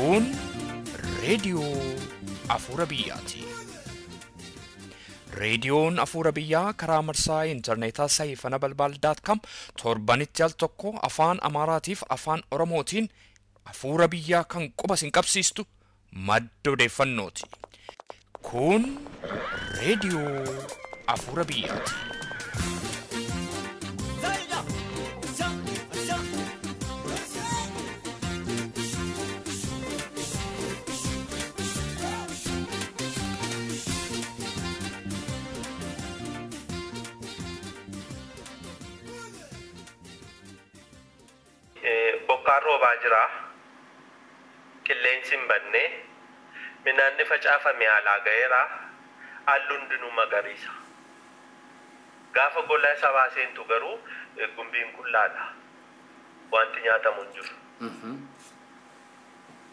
Kun reediyoo Afuura Biyyaati. Reediyoon Afuura Biyyaa karaa marsaa intarneetaa saayifana balbaal daat kaam torbanitti al tokko afaan Amaaraatiif afaan Oromootiin Afuura Biyyaa kan quba sin qabsiistu madda odeeffannooti. Kun reediyoo Afuura Biyyaati. Bokkaan roobaa jira. Qilleensi hin badne. Midhaanni facaafame alaa ga'eera. Haalli hundinuu magariisa. Gaafa gola sabaa seentu garuu gumbiin qullaadha. Wanti nyaatamu hin jiru.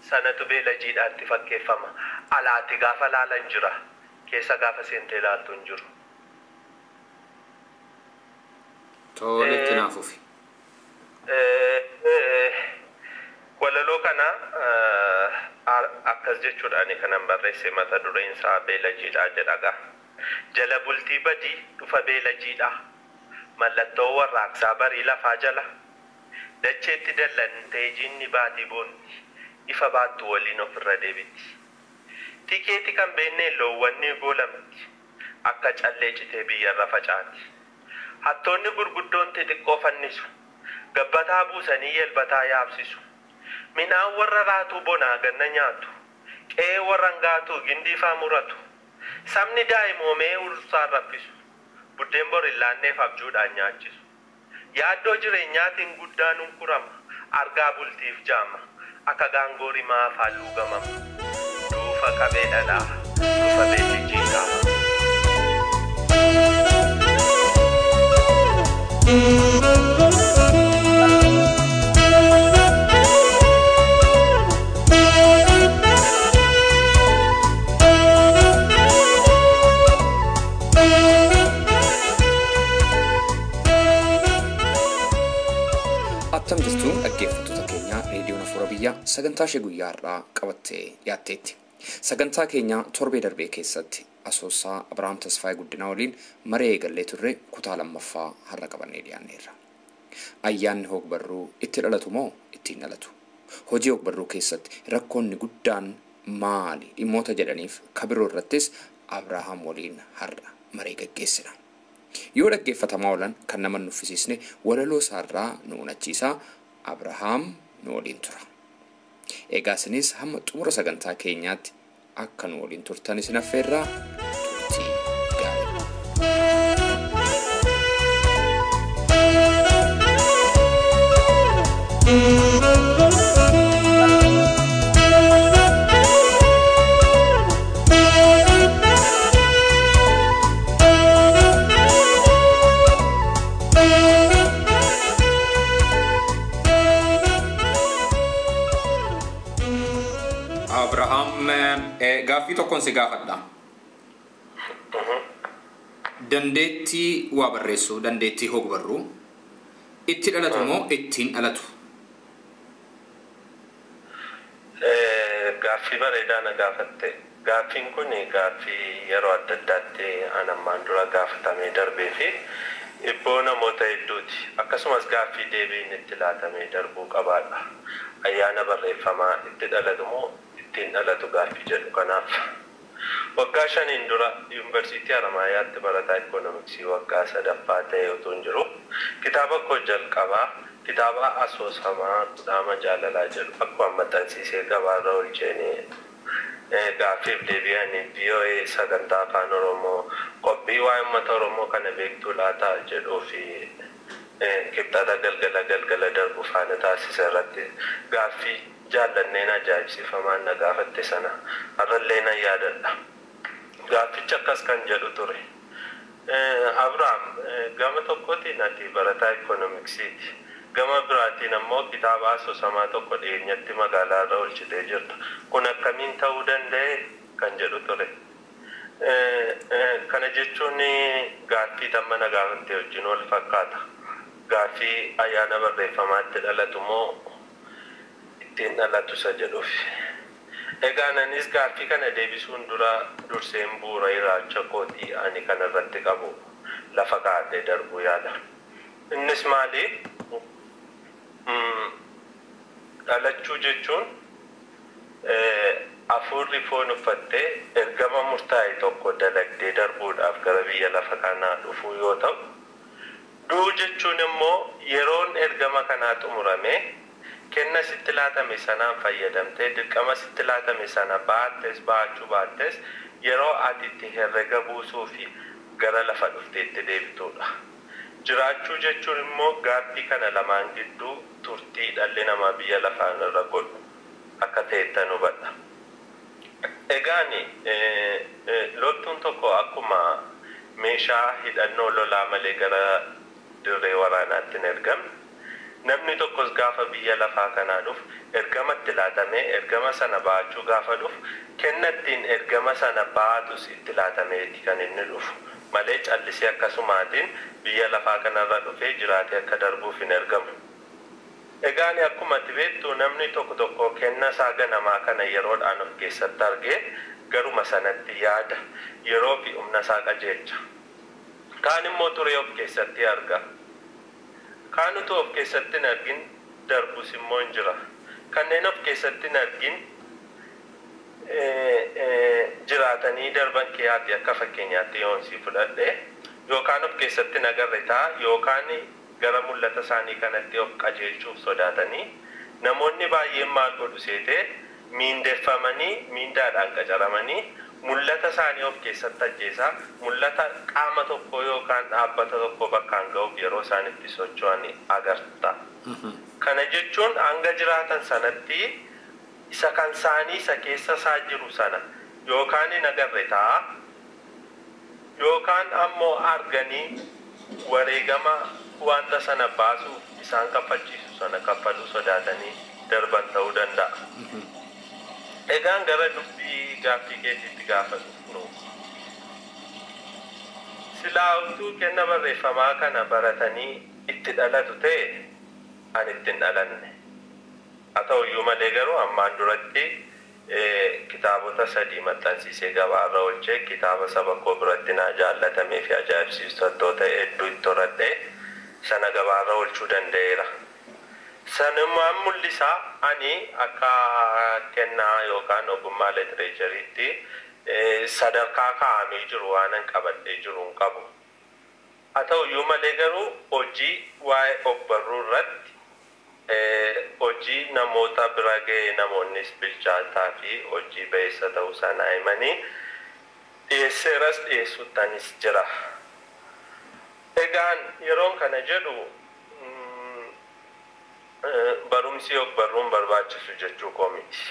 Sanatu beela jiidhaatti fakkeeffama. Alaatti gaafa laalan jira. Keessa gaafa seentee ilaaltu hin jiru. Toletti naaf ofi. Walaloo kana akkas jechuudhaan kanan barreesse mata dureen isaa beela jiidhaa jedha. Jala bultii badii dhufa beela jiidhaa. Mallattoo warraaqsaa barii lafaa jala. Dacheetti dallantee jinni baatii boonti. Ifa baattu waliin ofirra deebiti. Tikeeti kan beennee loowwan ni goolamti. Akka callee citee biyyarra facaati. Hattoonni gurguddoon xixiqqoo fannisu. Gabbataa buusanii yelbataa yaabsisu. Midhaan warra raatuu bonaa ganna nyaatu. Qe'ee warra hangaatuu gindii faa muratu. Sabni daa'imoomee ursaan raffisu. Buddeen bor hin laanneef abjuudhaan nyaachisu. Yaaddoo jireenyaatiin guddaan hunkurama. Argaa bultiif jaama. Akka gaangoo rimaa afaan luugamama. Duufa qabee dhadhaa. Duufa beelli jiidhaa. Attam jirtu dhaggeeffattoota keenya reediyoon Afuura Biyyaa sagantaa ishee guyyaa har'aa qabattee dhiyaatteetti. Sagantaa keenya torbee darbee keessatti asoosaa Abiraam Tasfaayee Guddinaa waliin maree eegallee turre kutaa lammaffaa har'a qabannee dhiyaanneerra. Ayyaanni hogbarruu itti dhalatu moo ittiin dhalatu? Hojii hogbarruu keessatti rakkoonni guddaan maali dhimmoota jedhaniif kabiroo irrattis Abiraam waliin har'a maree gaggeessina. Yoo dhaggeeffatamaa oolan kan nama nuffisiisne walaloo isaarraa nu hunachiisaa Abiraam nu waliin tura. Egaa isinis hamma xumura sagantaa keenyaatti akka nu waliin turtan isin affeerraa turtii gaarii. Abrahaam, gaaffii tokkoon si gaafadha. Dandeettii waa barreessuu, dandeettii hogbarruu itti dhalatu moo ittiin dhalatu? Gaaffii bareedaa na gaafatte. Gaaffiin kun gaaffii yeroo adda addaatti an ammaan dura gaafatamee darbee fi ibboo namoota hedduuti. Akkasumas gaaffii deebiin itti laatamee darbuu qabaadha. Ayyaana barreeffamaa itti dhalatu moo ittiin dhalatu gaaffii jedhu kanaaf. Waggaa 5 dura yuunivarsiitii Haramaayaatti barataa ikoonomiksii waggaa 3ffaa ta'e utuu hin jiru kitaaba koo jalqabaa kitaaba asoosamaa kudhaama jaalalaa jedhu akkuma maxxansiisee gabaarra oolcheen gaaffiif deebi'anii VOA sagantaa afaan Oromoo qophii waa'ee uummata Oromoo kana beektuu laataa jedhuu fi qixxaata galgala galgala darbu faana taasisa irratti gaaffii jaallanneen ajaa'ibsiifamaan na gaafatte sana har'allee nan yaadadha. Gaaffichi akkas kan jedhu ture. Abiraam, gama tokkootiin ati barataa ikoonomiksiiti. Gama biraatiin ammoo kitaaba asoosamaa tokko dhiyeenyatti magaalaa irra oolchitee jirta. Kun akkamiin ta'uu danda'e kan jedhu ture. Kana jechuun gaaffii tamma na gaafatte wajjin wal fakkaata. Gaaffii ayyaana barreeffamaatti dhalatu moo ittiin dhalatu isa jedhuuf. Egaa anis gaaffii kana deebisuun dura durseen bu'uura ilaalcha kootii ani kana irratti qabu lafa kaa'adhee darbuu yaala. Innis maali? Dhalachuu jechuun hafuurri foon uffattee ergama murtaa'e tokko dalagdee darbuudhaaf gara biyya lafa kanaa dhufuu yoo ta'u, du'uu jechuun immoo yeroon ergama kanaa xumurame kenna sitti laatame sanaan fayyadamtee dirqama sitti laatame sana baattes baachuu baattes yeroo ati itti herrega buusuu fi gara lafa dhufteetti deebituudha. Jiraachuu jechuun immoo gaaffii kana lamaan gidduu turtii dhalli namaa biyya lafaa irra godhu akka ta'ettan hubadha. Egaan loltuun tokko akkuma meeshaa hidhannoo lolaa malee gara dirree waraanaatti hin ergamne, namni tokkos gaafa biyya lafaa kanaa dhufu ergama itti laatamee ergama sana baachuu gaafa dhufu kenna ittiin ergama sana baatus itti laatameeti kan inni dhufu malee callisee akkasumaatiin biyya lafaa kanarra dhufee jiraatee akka darbuuf hin ergamu. Egaan akkuma ati beektu namni tokko tokko kenna isaa ganamaa kana yeroodhaan of keessatti argee garuma sanatti yaada yeroo fi humna isaa qajeelcha. Kaan immoo turee of keessatti arga. Kaan utuu of keessatti hin argin darbus immoo hin jira. Kanneen of keessatti hin argin jiraatanii darban keeyaati akka fakkeenyaatti yoon si fudhadhe yookaan of keessatti hin agarre ta'a yookaan gara mul'ata isaanii kanatti of qajeelchuuf sodaatanii namoonni baay'een maal godhu seetee miindeffamanii miindaadhaan qacaramanii mul'ata isaanii of keessatti ajjeesaa mul'ata qaama tokko yookaan dhaabbata tokko bakkaan ga'uuf yeroo isaan itti socho'an agarta. Kana jechuun hanga jiraatan sanatti isa kan isaanii isa keessa isaa jiru sana yookaan hin agarre ta'a yookaan ammoo arganii wareegama wanta sana baasuuf isaan kaffalchiisu sana kaffaluu sodaatanii darban ta'uu danda'a. Egaan gara dubbii gaaffii keetiitti gaafa dhufnu silaa utuu kenna barreeffamaa kana baratanii itti dhalatu ta'e ani itti hin dhalanne. Haa ta'uyyuu malee garuu ammaan duratti kitaabota 3 maxxansiisee gabaarra oolchee kitaaba saba koo biratti naa jaallatamee fi ajaa'ibsiifattoota hedduu itti horadhee sana gabaarra oolchuu danda'eera. Sanumaan mul'isaa ani akka kennaa yookaan ogummaa litireechariitti sadarkaa kaa'amee jiru waanan qabadhee jiru hin qabu. Haa ta'uyyuu malee garuu hojii waa'ee ogbarruu irratti hojii namoota bira ga'ee namoonnis bilchaataa fi hojii ba'eessa ta'uu sana himanii dhiyeesseeras dhiyeessuttanis jira. Egaan yeroon kana jedhu barumsi ogbarruun barbaachisu jechuu koo miti.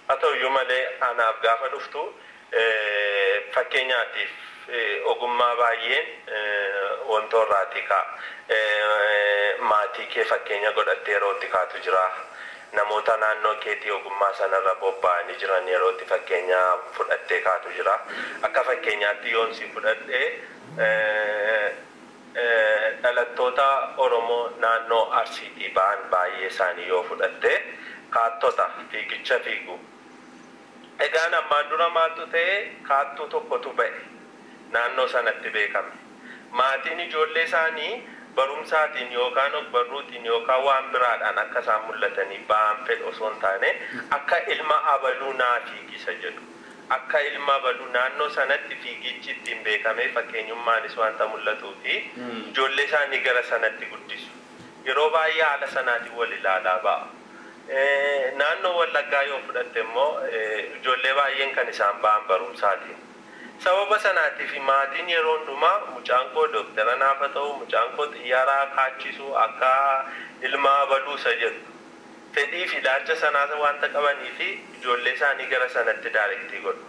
Haa ta'uyyuu malee anaaf gaafa dhuftu fakkeenyaatiif ogummaa baay'een wantoorraatii ka'a. Maatii kee fakkeenya godhattee yerootti kaatu jira. Namoota naannoo keetii ogummaa sanarra bobba'anii jiran yerootti fakkeenya fudhattee kaatu jira. Akka fakkeenyaatti yoon si fudhadhee dhalattoota Oromoo naannoo Arsiitii ba'an baay'ee isaanii yoo fudhatte kaattota fiigicha fiigu. Egaan ammaan dura maaltu ta'e kaattuu tokkotu ba'e naannoo sanatti beekame. Maatiin ijoollee isaanii barumsaatiin yookaan ogbarruutiin yookaan waan biraadhaan akka isaan mul'atanii ba'an fedhu osoo hin taane akka ilma abaluu naa fiigisa jedhu. Akka ilma abaluu naannoo sanatti fiigichi ittiin beekamee fakkeenyummaanis wanta mul'atuu fi ijoollee isaanii gara sanatti guddisu. Yeroo baay'ee haala sanaatiin wal ilaalaa ba'a. Naannoo Wallaggaa yoo fudhatte immoo ijoollee baay'een kan isaan ba'an barumsaatiin. Sababa sanaatiif maatiin yeroo hundumaa mucaan koo dooktara naafa ta'u, mucaan koo xiyyaara kaachisu akka ilma abaluu isa jedhu. Fedhii fi ilaalcha sanaa wanta qabanii fi ijoollee isaanii gara sanatti daayirektii godhu.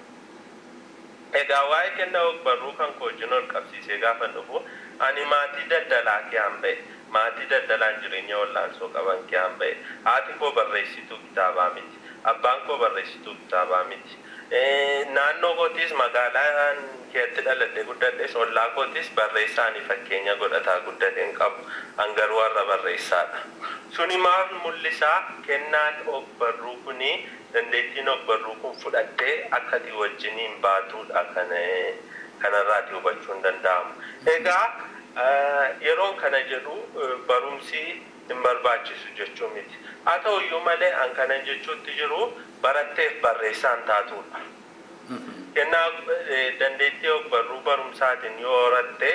Egaa waa'ee kenna ogbarruu kan koo wajjin ol qabsiisee gaafa dhufu ani maatii daldalaa kiyaan ba'e. Maatii daldalaan jireenya wal'aansoo qaban kiyaan ba'e. Haati koo barreessituu kitaabaa miti. Abbaan koo barreessituu kitaabaa miti. Naannoo kootis magaalaan keetti dhaladhe guddadhes ollaa kootis barreessaanii fakkeenya godhataa guddate hin qabu. An garuu warra barreessaadha. Suni maal mul'isaa? Kennaan ogbarruu kuni, dandeettiin ogbarruu kun fudhattee akka ati wajjiniin baatuudha kan kanarraati hubachuun danda'amu. Egaa yeroon kana jedhu barumsi hin barbaachisu jechuu miti. Haa ta'uyyuu malee an kana jechuutti jiru baratteef barreessaan taatuudha. Kennaa dandeettii ogbarruu barumsaatiin yoo horatte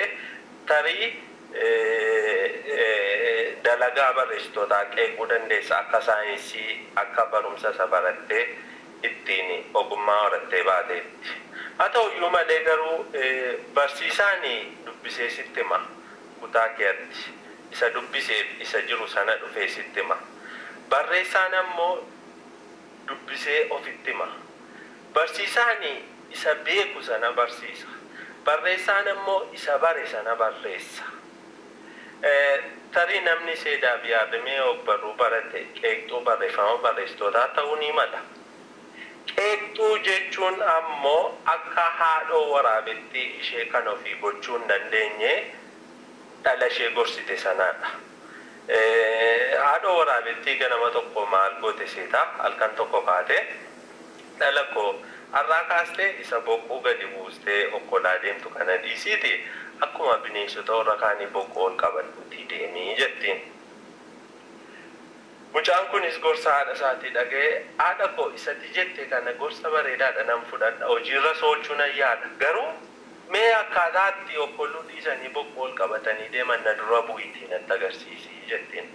tarii dalagaa barreessitootaa qeequu dandeessa, akka saayinsii akka barumsa isa barattee ittiin ogummaa horattee baateetti. Haa ta'uyyuu malee garuu barsiisaan dubbisee sitti hima kutaa keetti. Isa dubbiseef isa jiru sana dhufee sitti hima. Barreessaan ammoo dubbisee ofitti hima. Barsiisaan isa beeku sana barsiisa. Barreessaan ammoo isa bare sana barreessa. Tarii namni seedaaf yaadamee ogbarruu barate qeeqxuu barreeffama barreessitootaa ta'uu ni mala. Qeeqxuu jechuun ammoo akka haadhoo waraabettii ishee kan ofii gochuu hin dandeenye dhala ishee gorsite sanaadha. Haadhoo waraabettii ganama tokko maal goote seetaa? Halkan tokko kaate dhala koo har'aa kaastee isa boqquu gadi buustee okkolaa deemtu kana dhiisiiti akkuma bineensota warra kaanii boqquu ol qabadhuutii deemii jettiin. Mucaan kunis gorsa haadha isaatii dhaga'ee, haadha koo isatti jette kana gorsa bareedaadha nan fudhadha, hojiirra soolchuu nan yaada, garuu mee akkaataatti okkoluu dhiisanii boqquu ol qabatanii deeman na dura bu'iitii natti agarsiisii jettiin.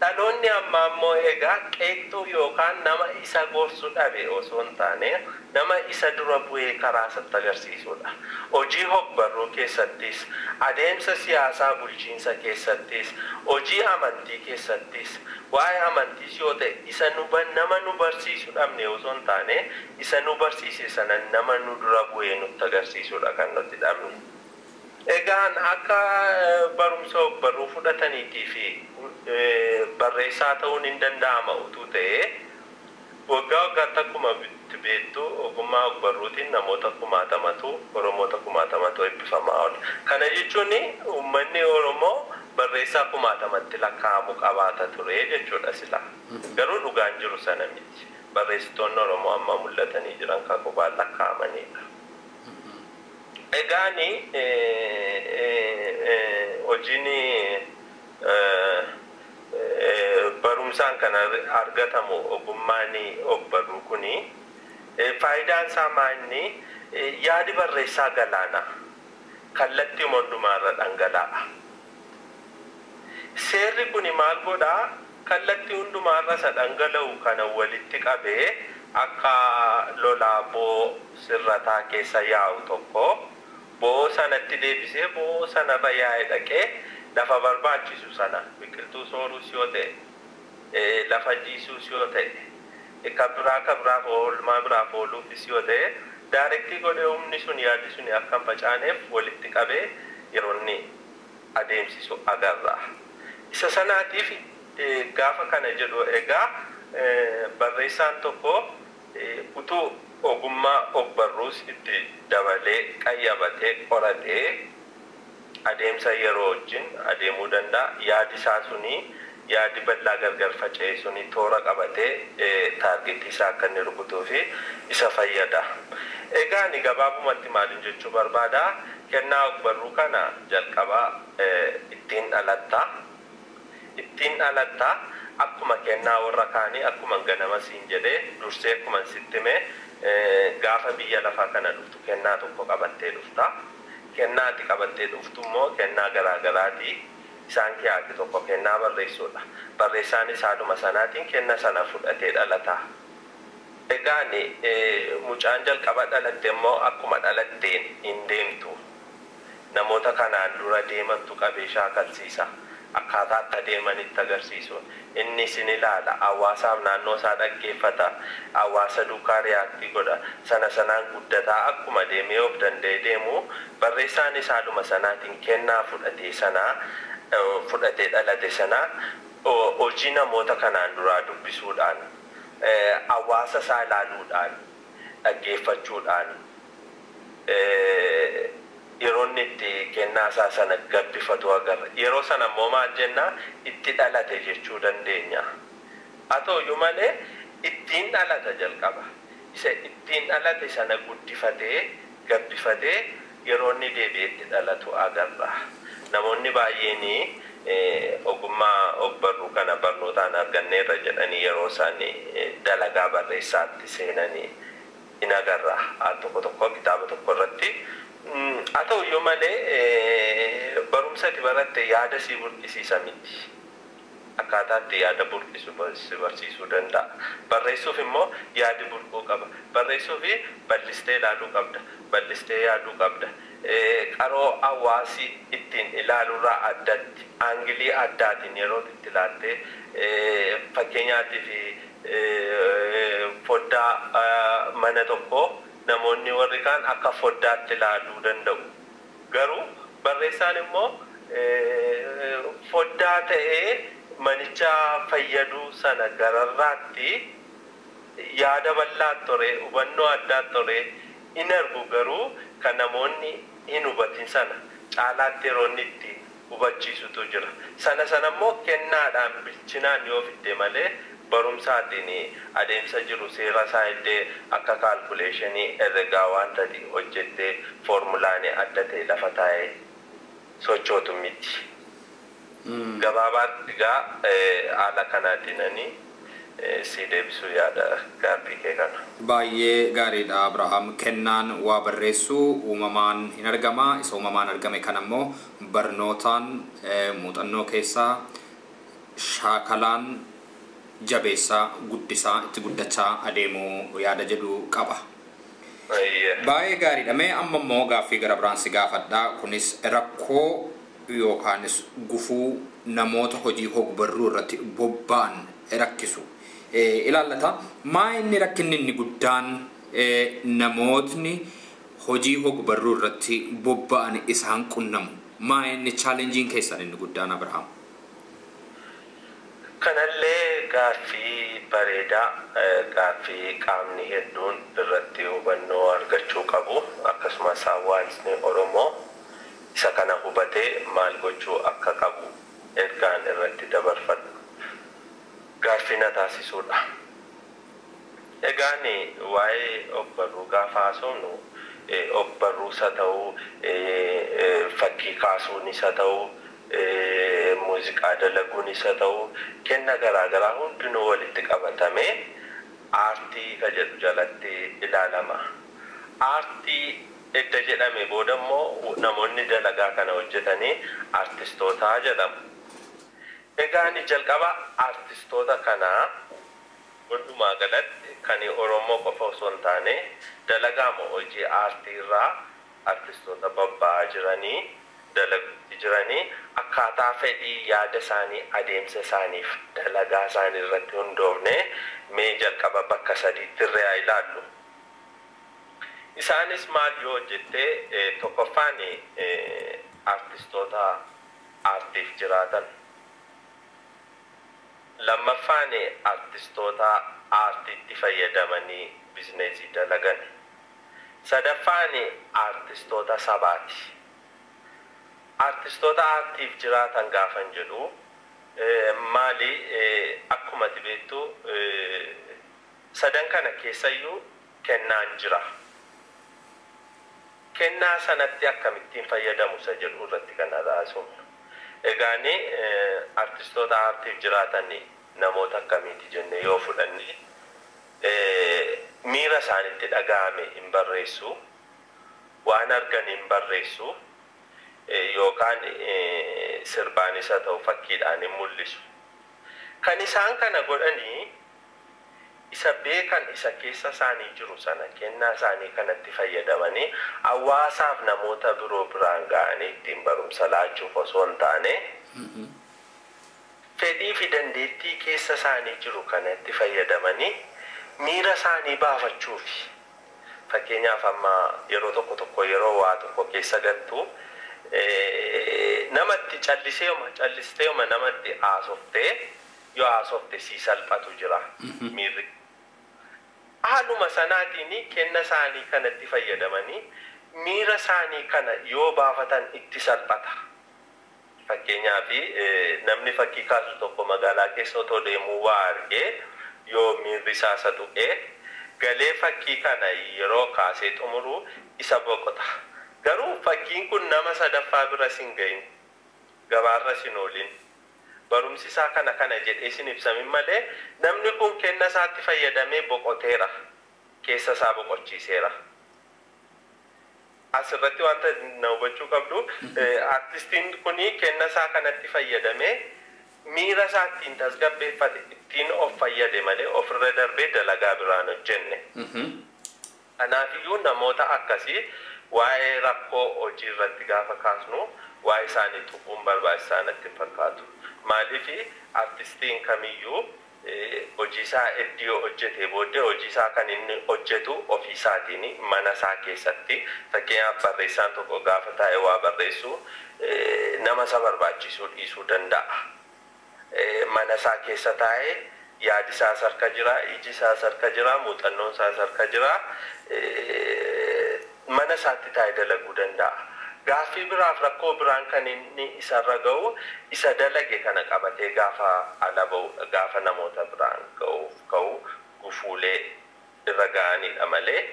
Dhaloonni ammaa immoo egaa qeeqxuu yookaan nama isa gorsu dhabe osoo hin taane nama isa dura bu'ee karaa isatti agarsiisudha. Hojii hogbarruu keessattis, adeemsa siyaasaa bulchiinsa keessattis, hojii amantii keessattis, waa'ee amantiis yoo ta'e isa nama nu barsiisu dhabne osoo hin taane isa nu barsiise sana nama nu dura bu'ee nutti agarsiisudha kan nuti dhabne. Egaan akka barumsa hogbarruu fudhataniitii fi barreessaa ta'uun hin danda'ama utuu ta'ee waggaa waggaatti akkuma beektu ogummaa ogbarruutiin namoota kumaatamatu, Oromoota kumaatamatu eebbifamaa oola. Kana jechuun uummanni Oromoo barreessaa kumaatamatti lakkaa'amu qabaata ture jechuudha sila. Garuu dhugaan jiru sana miti. Barreessitoonni Oromoo amma mul'atanii jiran kan qubaan lakkaa'amanidha. Egaan hojiin barumsaan kan argatamu ogummaan ogbarruu kuni faayidaan isaa maali? Yaadi barreessaa galaana kallattii hundumaarra dhangala'a. Seerri kuni maal godhaa? Kallattii hundumaarra isa dhangala'u kana walitti qabee akka lolaa boo sirrataa keessa yaa'u tokko boo sanatti deebisee boo sanarra yaa'ee dhaqee lafa barbaachisu sana biqiltuu sooruus yoo ta'e, lafa jiisuus yoo ta'e, kan biraaf oolmaa biraaf ooluufis yoo ta'e daarektii godhee humni sun yaaddi sun akka hin facaaneef walitti qabee yeroo inni adeemsisu agarra. Isa sanaatiif gaafa kana jedhu egaa barreessaan tokko utuu ogummaa ogbarruus itti dabalee qayyabatee qoratee adeemsa yeroo wajjin adeemuu danda'a. Yaadi isaa suni yaadi bal'aa gargar faca'e suni toora qabatee taargeetii isaa akka inni rukutuu fi isa fayyada. Egaa ani gabaabumatti maalin jechuu barbaada? Kennaa ogbarruu kana jalqabaa ittiin dhalatta. Ittiin dhalatta akkuma kennaa warra kaanii akkuma ganama siin jedhee dursee akkuma sitti hime gaafa biyya lafaa kana dhuftu kennaa tokko qabattee dhufta. Kennaa ati qabattee dhuftu immoo kennaa garaagaraati. Isaan keessa tokko kennaa barreessuudha. Barreessaanis haaluma sanaatiin kenna sana fudhatee dhalata. Egaan mucaan jalqaba dhalatte immoo akkuma dhalatteen hin deemtu. Namoota kanaan dura deemantu qabee shaakalsiisa. Akkaataa akka deemanitti agarsiisu. Inni isin ilaala. Hawaasaaf naannoo isaa dhaggeeffata. Hawaasa duukaa riyaaktii godha. Sana sanaan guddataa akkuma deemee of danda'ee deemu barreessaanis haaluma sanaatiin kennaa fudhatee sanaa fudhatee dhalate sanaa hojii namoota kanaan duraa dubbisuudhaan, hawaasa isaa ilaaluudhaan, Dhaggeeffachuudhaan yeroo inni itti kennaa isaa sana gabbifatu agarra. Yeroo sana immoo maal jennaa, itti dhalate jechuu dandeenya. Haa ta'uyyuu malee ittiin dhalata jalqaba. Isa ittiin dhalate sana guddifatee gabbifatee yeroo inni deebi'ee itti dhalatu agarra. Namoonni baay'een ogummaa ogbarruu kana barnootaan arganneerra jedhanii yeroo isaan dalagaa barreessaatti seenanii in agarra. Al tokko tokko kitaaba tokko irratti. Haa ta'uyyuu malee barumsa ati baratte yaada si burqisiisa miti. Akkaataa itti yaada burqisu si barsiisuu danda'a. Barreessuuf immoo yaadi burquu qaba. Barreessuuf bal'istee ilaaluu qabda. Bal'istee yaaduu qabda. Qaroo hawaasi ittiin ilaalurraa addatti aangilii addaatiin yeroo itti ilaaltee, fakkeenyaatiif foddaa mana tokkoo namoonni warri kaan akka foddaatti ilaaluu danda'u. Garuu barreessaan immoo foddaa ta'ee manicha fayyaduu sana gararraatti yaada bal'aa ture, hubannoo addaa ture in argu, garuu kan namoonni hin hubatin sana caalaatti yeroo inni itti hubachiisutu jira. Sana sana immoo kennaadhaan bilchinaan yoo fidde malee barumsaatiin adeemsa jiru seera isaa illee akka calculation herregaa wanta hojjettee foormulaan adda ta'e lafa taa'ee sochootu miti. Gabaabaatti egaa haala kanaatiin ani si deebisuu yaada gaaffii kee kana. Baay'ee gaariidha, Abrahaam. Kennaan waa barreessuu uumamaan hin argama. Isa uumamaan argame kan ammoo barnootaan, muuxannoo keessaa, shaakalaan jabeessaa, guddisaa, itti guddachaa adeemuu yaada jedhu qaba. Baay'ee gaariidha. Mee amma immoo gaaffii gara biraan si gaafadha. Kunis rakkoo yookaanis gufuu namoota hojii hogbarruu irratti bobba'an rakkisu ilaallata. Maa inni rakkinni inni guddaan namootni hojii hogbarruu irratti bobba'an isaan qunnamu? Maa inni challenge-iin keessan inni guddaan, Abrahaam? Kanallee gaaffii bareedaa, gaaffii qaamni hedduun irratti hubannoo argachuu qabu, akkasumas hawaasni Oromoo isa kana hubatee maal gochuu akka qabu ergaan irratti dabarfadhu. Gaaffii na taasisuudha. Egaan waa'ee ogbarruu gaafa haasofnu, ogbarruus haa ta'uu, fakkii kaasuunis haa ta'uu, muuziqaa dalaguunis haa ta'uu, kenna garaagaraa hundinuu walitti qabatamee aartii ka jedhu jalatti ilaalama. Aartii edda jedhame booda immoo namoonni dalagaa kana hojjetanii aartistoota jedhamu. Egaan jalqaba aartistoota kanaa walumaa galatti kan Oromoo qofa osoo hin taane dalagaa hojii aartii irraa aartistoota babba'aa jiranii dalaguutti jiranii akkaataa fedhii yaada isaanii, adeemsa isaaniif dalagaa isaanii irratti hundoofne mee jalqaba bakka sadiitti irraa ilaallu. Isaanis maal yoo jettee, tokkoffaan aartistoota aartiif jiraatan. Lammaffaan aartistoota aartiitti fayyadamanii business dalagan. Sadaffaan aartistoota sabaati. Aartistoota aartiif jiraatan gaafan jedhu maali? Akkuma ati beektu sadan kana keessayyuu kennaan jira. Kennaa sanatti akkamittiin fayyadamu isa jedhu irratti kan haasofnu. Egaan aartistoota aartiif jiraatan namoota akkamiiti jennee yoo fudhanne, miira isaanitti dhaga'ame hin barreessu, waan argan hin barreessu, yookaan sirbaanis haa ta'u fakkiidhaan hin mul'isu. Kan isaan kana godhanii isa beekan, isa keessa isaanii jiru sana, kennaa isaanii kanatti fayyadamanii hawaasaaf namoota biroo biraan ga'anii ittiin barumsa laachuuf osoo hin taane, fedhii fi dandeettii keessa isaanii jiru kanatti fayyadamanii miira isaanii baafachuufi. Fakkeenyaaf amma yeroo tokko tokko yeroo waa tokko keessa galtu namatti calliseema callisteema namatti haasoftee yoo haasofte sii salphatu jira miirri. Haaluma sanaatiin kenna isaanii kanatti fayyadamanii miira isaanii kana yoo baafatan itti salphata. Fakkeenyaaf, namni fakkii kaasu tokko magaalaa keessa otoo deemuu waa argee, yoo miirri isaa isa tuqee galee, fakkii kana yeroo kaasee xumuru isa boqota. Garuu fakkiin kun nama sadaffaa bira sin gahin, gabaarra sin oolin, barumsi isaa kana kana jedhee sin ibsamin malee, namni kun kenna isaatti fayyadamee boqoteera. Keessa isaa boqochiiseera. Asirratti wanta na hubachuu qabdu, artistiin kun kenna isaa kanatti fayyadamee miira isaa ittiin tasgabbeeffate, ittiin of fayyade malee ofirra darbee dalagaa biraan hojjenne. Kanaafiyyuu namoota akkasii waa'ee rakkoo hojii irratti gaafa kaasnu waa'ee isaanii tuquun barbaachisaa natti hin fakkaatu. Maaliif, artistiin kamiyyuu hojii isaa iddoo hojjetee booddee hojii isaa kan inni hojjetu ofii isaatiin mana isaa keessatti. Fakkeenyaaf, barreessaan tokko gaafa taa'ee waa barreessu nama isa barbaachisuu dhiisuu danda'a. Mana isaa keessa taa'ee yaadi isaas harka jira, iji isaas harka jira, muuxannoon isaas harka jira. Mana isaatti taa'ee dalaguu danda'a. Gaaffii biraaf rakkoo biraan kan inni isarra ga'u isa dalage kana qabatee gaafa ala ba'u, gaafa namoota biraan ga'uuf ka'u gufuulee irra ga'anidha malee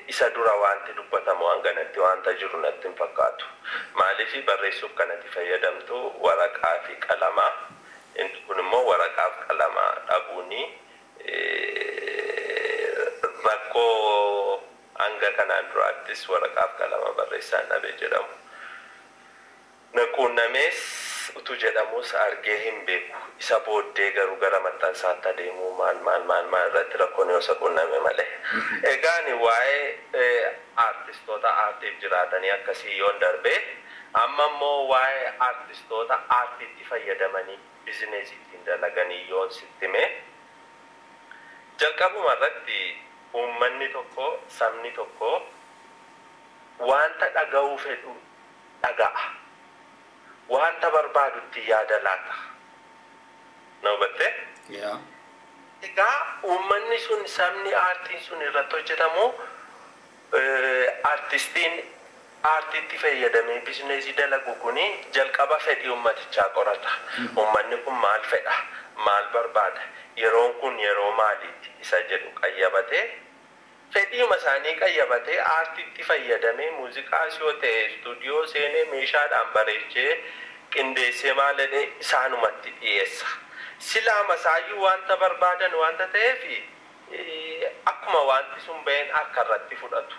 isa dura wanti dubbatamu hanganatti wanta jiru natti hin fakkaatu. Maaliif, barreessuuf kanatti fayyadamtu waraqaa fi qalamaa. Inni kun immoo waraqaa fi qalamaa dhabuuni rakkoo hanga kanaan duraattis waraqaa fi qalama barreessaan dhabee jedhamu. Na quunnamees utuu jedhamus argee hin beeku. Isa booddee garuu gara maxxansaatti adeemuu maal maal maal maal irratti rakkoon yoo isa quunname malee. Egaan waa'ee aartistoota aartiif jiraatanii akkasii yoon darbee, amma immoo waa'ee aartistoota aartiitti fayyadamanii bizineesii ittiin dalaganii yoon sitti hime, jalqabuma irratti uummanni tokko, sabni tokko wanta dhaga'uu fedhu dhaga'a. Wanta barbaadutti yaada laata. Na hubattee? Egaa uummanni sun, sabni aartiin sun irratti hojjetamu, aartistiin aartiitti fayyadamee bizineesii dalagu kuni jalqaba fedhii uummatichaa qorata. Uummanni kun maal fedha? Maal barbaada? Yeroon kun yeroo maaliiti? Isa jedhu qayyabatee, fedhiima isaanii qayyabatee, aartiitti fayyadamee, muuziqaas yoo ta'e istuudiyoo seenee meeshaadhaan bareechee qindeessee maal jedhee isaanumatti dhiyeessa. Silaa masaayyuu wanta barbaadan wanta ta'eef akkuma wanti sun baheen akka irratti fudhatu.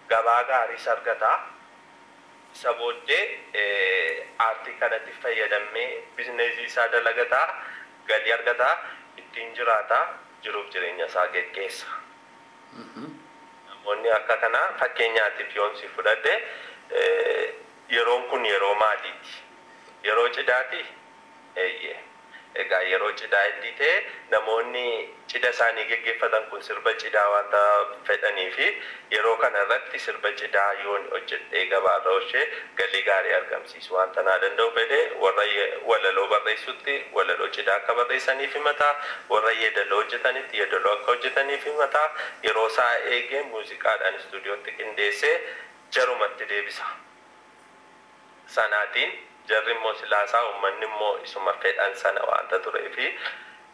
Gabaa gaariis argataa. Isa booddee aartii kanatti fayyadamee bizineesii isaa dalagataa, galii argataa, ittiin jiraataa, jiruuf jireenya isaa geggeessa. Namoonni akka kanaa, fakkeenyaatiif yoon si fudhadhe, yeroon kun yeroo maaliiti? Yeroo cidhaati? Eeyyee. Egaa yeroo cidhaa heddii ta'e, namoonni cidha isaanii geggeeffatan kun sirba cidhaa wanta fedhanii fi yeroo kana irratti sirba cidhaa yoon hojjedhee gabaarra oolchee galii gaarii argamsiisu wanta naa danda'u fedhe, warra walaloo barreessutti walaloo cidhaa akka barreessaniif himataa, warra yeedaloo hojjetanitti yeedaloo akka hojjetaniif himataa, yeroo isaa eegee muuziqaadhaan istuudiyootti qindeessee jarumatti deebisa. Sanaatiin jarri immoo silaasaa uummanni immoo isuma fedhan sana waanta turee fi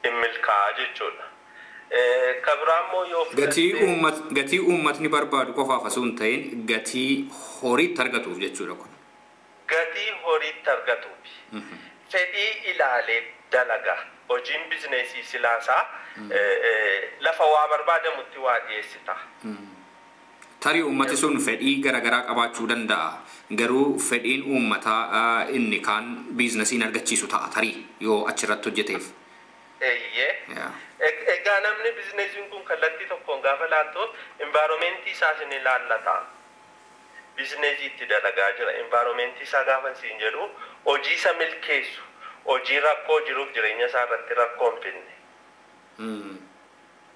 hin milkaa'aa jechuudha. Kabiraa immoo yoo Gatii uummatni barbaadu qofaaf osoo hin ta'in gatii horiitti argatuuf jechuudha kun. Gatii horiitti argatuuf. Fedhii ilaalee dalaga. Hojiin bizineesii silaasaa lafa waa barbaadamutti waa dhiyeessita. Tarii uummati sun fedhii garaagaraa qabaachuu danda'a. Garuu fedhiin uummataa inni kaan biizinasiin argachiisu ta'a tarii yoo achirratti hojjeteef. Eeyyee. Egaa namni biizinesiin kun kallattii tokkoon gaafa laattu environmentii isaas ni ilaallata. Biizinesii itti dalagaa jira. Environmentii isaa gaafa siin jedhu, hojii isa milkeessu, hojii rakkoo jiruuf jireenya isaa irratti rakkoo hin fidne,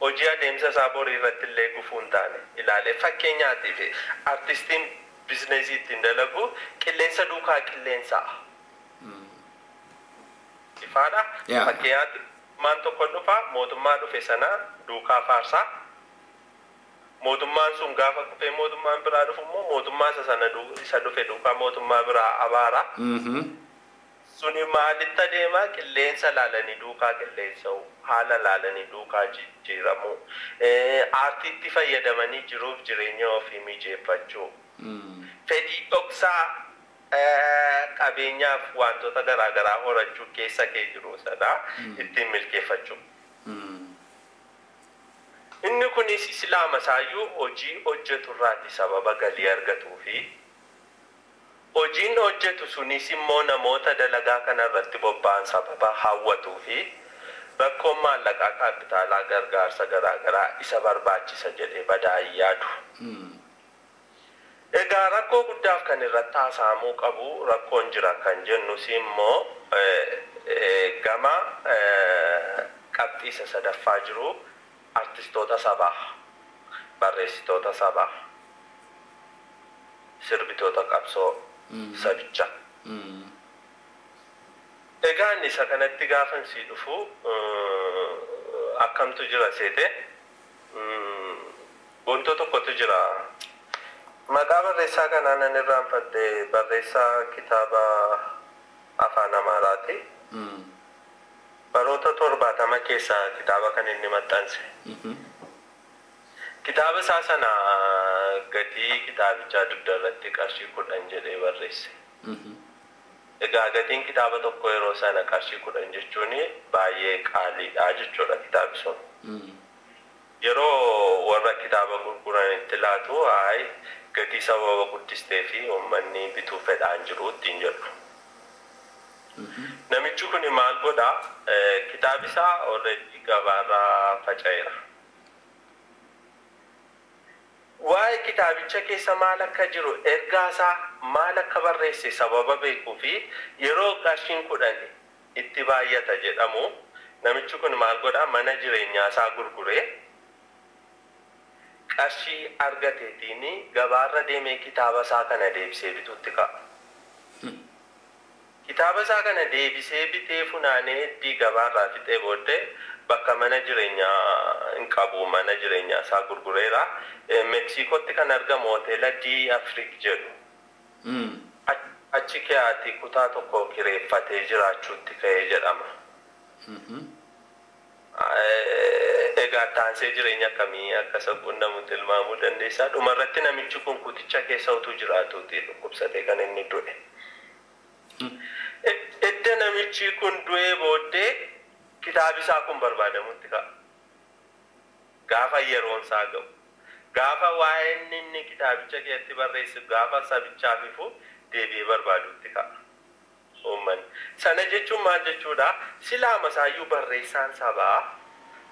hojii adeemsa isaa borii irratti illee gufuu hin taane ilaalee. Fakkeenyaatiif, artistiin biizinesii ittiin dalagu qilleensa duukaa qilleensaa. Ifaadha. Fakkeenyaatiif Mootummaan tokko dhufa, mootummaa dhufe sana duukaa faarsaa. Mootummaan sun gaafa kufee mootummaan biraa dhufu immoo mootummaa isa sana isa dhufe duukaa mootummaa biraa abaara. Suni maalitti adeemaa? Qilleensa laalanii duukaa qilleensa'u, haala laalanii duukaa jijjiiramu, aartiitti fayyadamanii jiruuf jireenya ofii mijeeffachuu, fedhii dhoksaa qabeenyaaf wantoota garaagaraa horachuu keessa kee jiru sana ittiin milkeeffachuu. Inni kunis islaama isaayyuu hojii hojjetu irraati sababa galii argatuu fi hojiin hojjetu sunis immoo namoota dalagaa kana irratti bobba'an sababa hawwatuu fi rakkoon maallaqaa kaapitaalaa gargaarsa garaagaraa isa barbaachisa jedhee badaa hin yaadu. Egaa rakkoo guddaaf kan irratti haasa'amuu qabu, rakkoon jira kan jennus immoo gama qabxii isa sadaffaa jiru, artistoota sabaa, barreessitoota sabaa, sirbitoota qabsoo sabicha. Egaa inni isa kanatti gaafan sii dhufu akkamtu jira seete, wantoota tokkotu jira. Maqaa barreessaa kanaa nan irraanfadhe, barreessaa kitaaba afaan Amaaraati. Baroota 70 keessa kitaaba kan inni maxxanse. Kitaaba isaa sana gatii kitaabichaa dugda irratti qarshii 10 jedhee barreesse. Egaa gatiin kitaaba tokko yeroo sana qarshii 10 jechuun baay'ee qaaliidha jechuudha kitaabi sun. Yeroo warra kitaaba gurguranitti laatu, "Hayi, gatii sababa guddistee fi uummanni bituu fedhaan jiru," ittiin jedhu. Namichi kun maal godhaa? Kitaabi isaa already gabaarraa faca'eera. Waa'ee kitaabicha keessa maal akka jiru, ergaa isaa maal akka barreesse sababa beekuu fi yeroo qarshiin 10 itti baay'ata jedhamu, namichi kun maal godhaa? Mana jireenyaa isaa gurguree qarshii argateetiin gabaarra deemee kitaaba isaa kana deebisee bituutti ka'a. Kitaaba isaa kana deebisee bitee funaanee heddii gabaarraa fixee booddee bakka mana jireenyaa hin qabu, mana jireenyaa isaa gurgureera. Meksiikootti kan argamu hoteela D Afrik jedhu. Achi keeyaati kutaa tokko kireeffatee jiraachuutti ka'ee jedhama. Egaa taansee jireenya akkamii akka isa quunnamu tilmaamuu dandeessaa. Dhumarratti namichi kun kuticha keessa utuu jiraatuuti dhukkubsatee kan inni du'e. Edda namichi kun du'ee booddee kitaabi isaa kun barbaadamutti ka'a. Gaafa yeroon isaa ga'u. Gaafa waa'een inni kitaabicha keessatti barreessu gaafa sabichaaf ifu deebi'ee barbaadutti ka'a. Uummanni. Sana jechuun maal jechuudha? Silaa masaayyuu barreessaan sabaa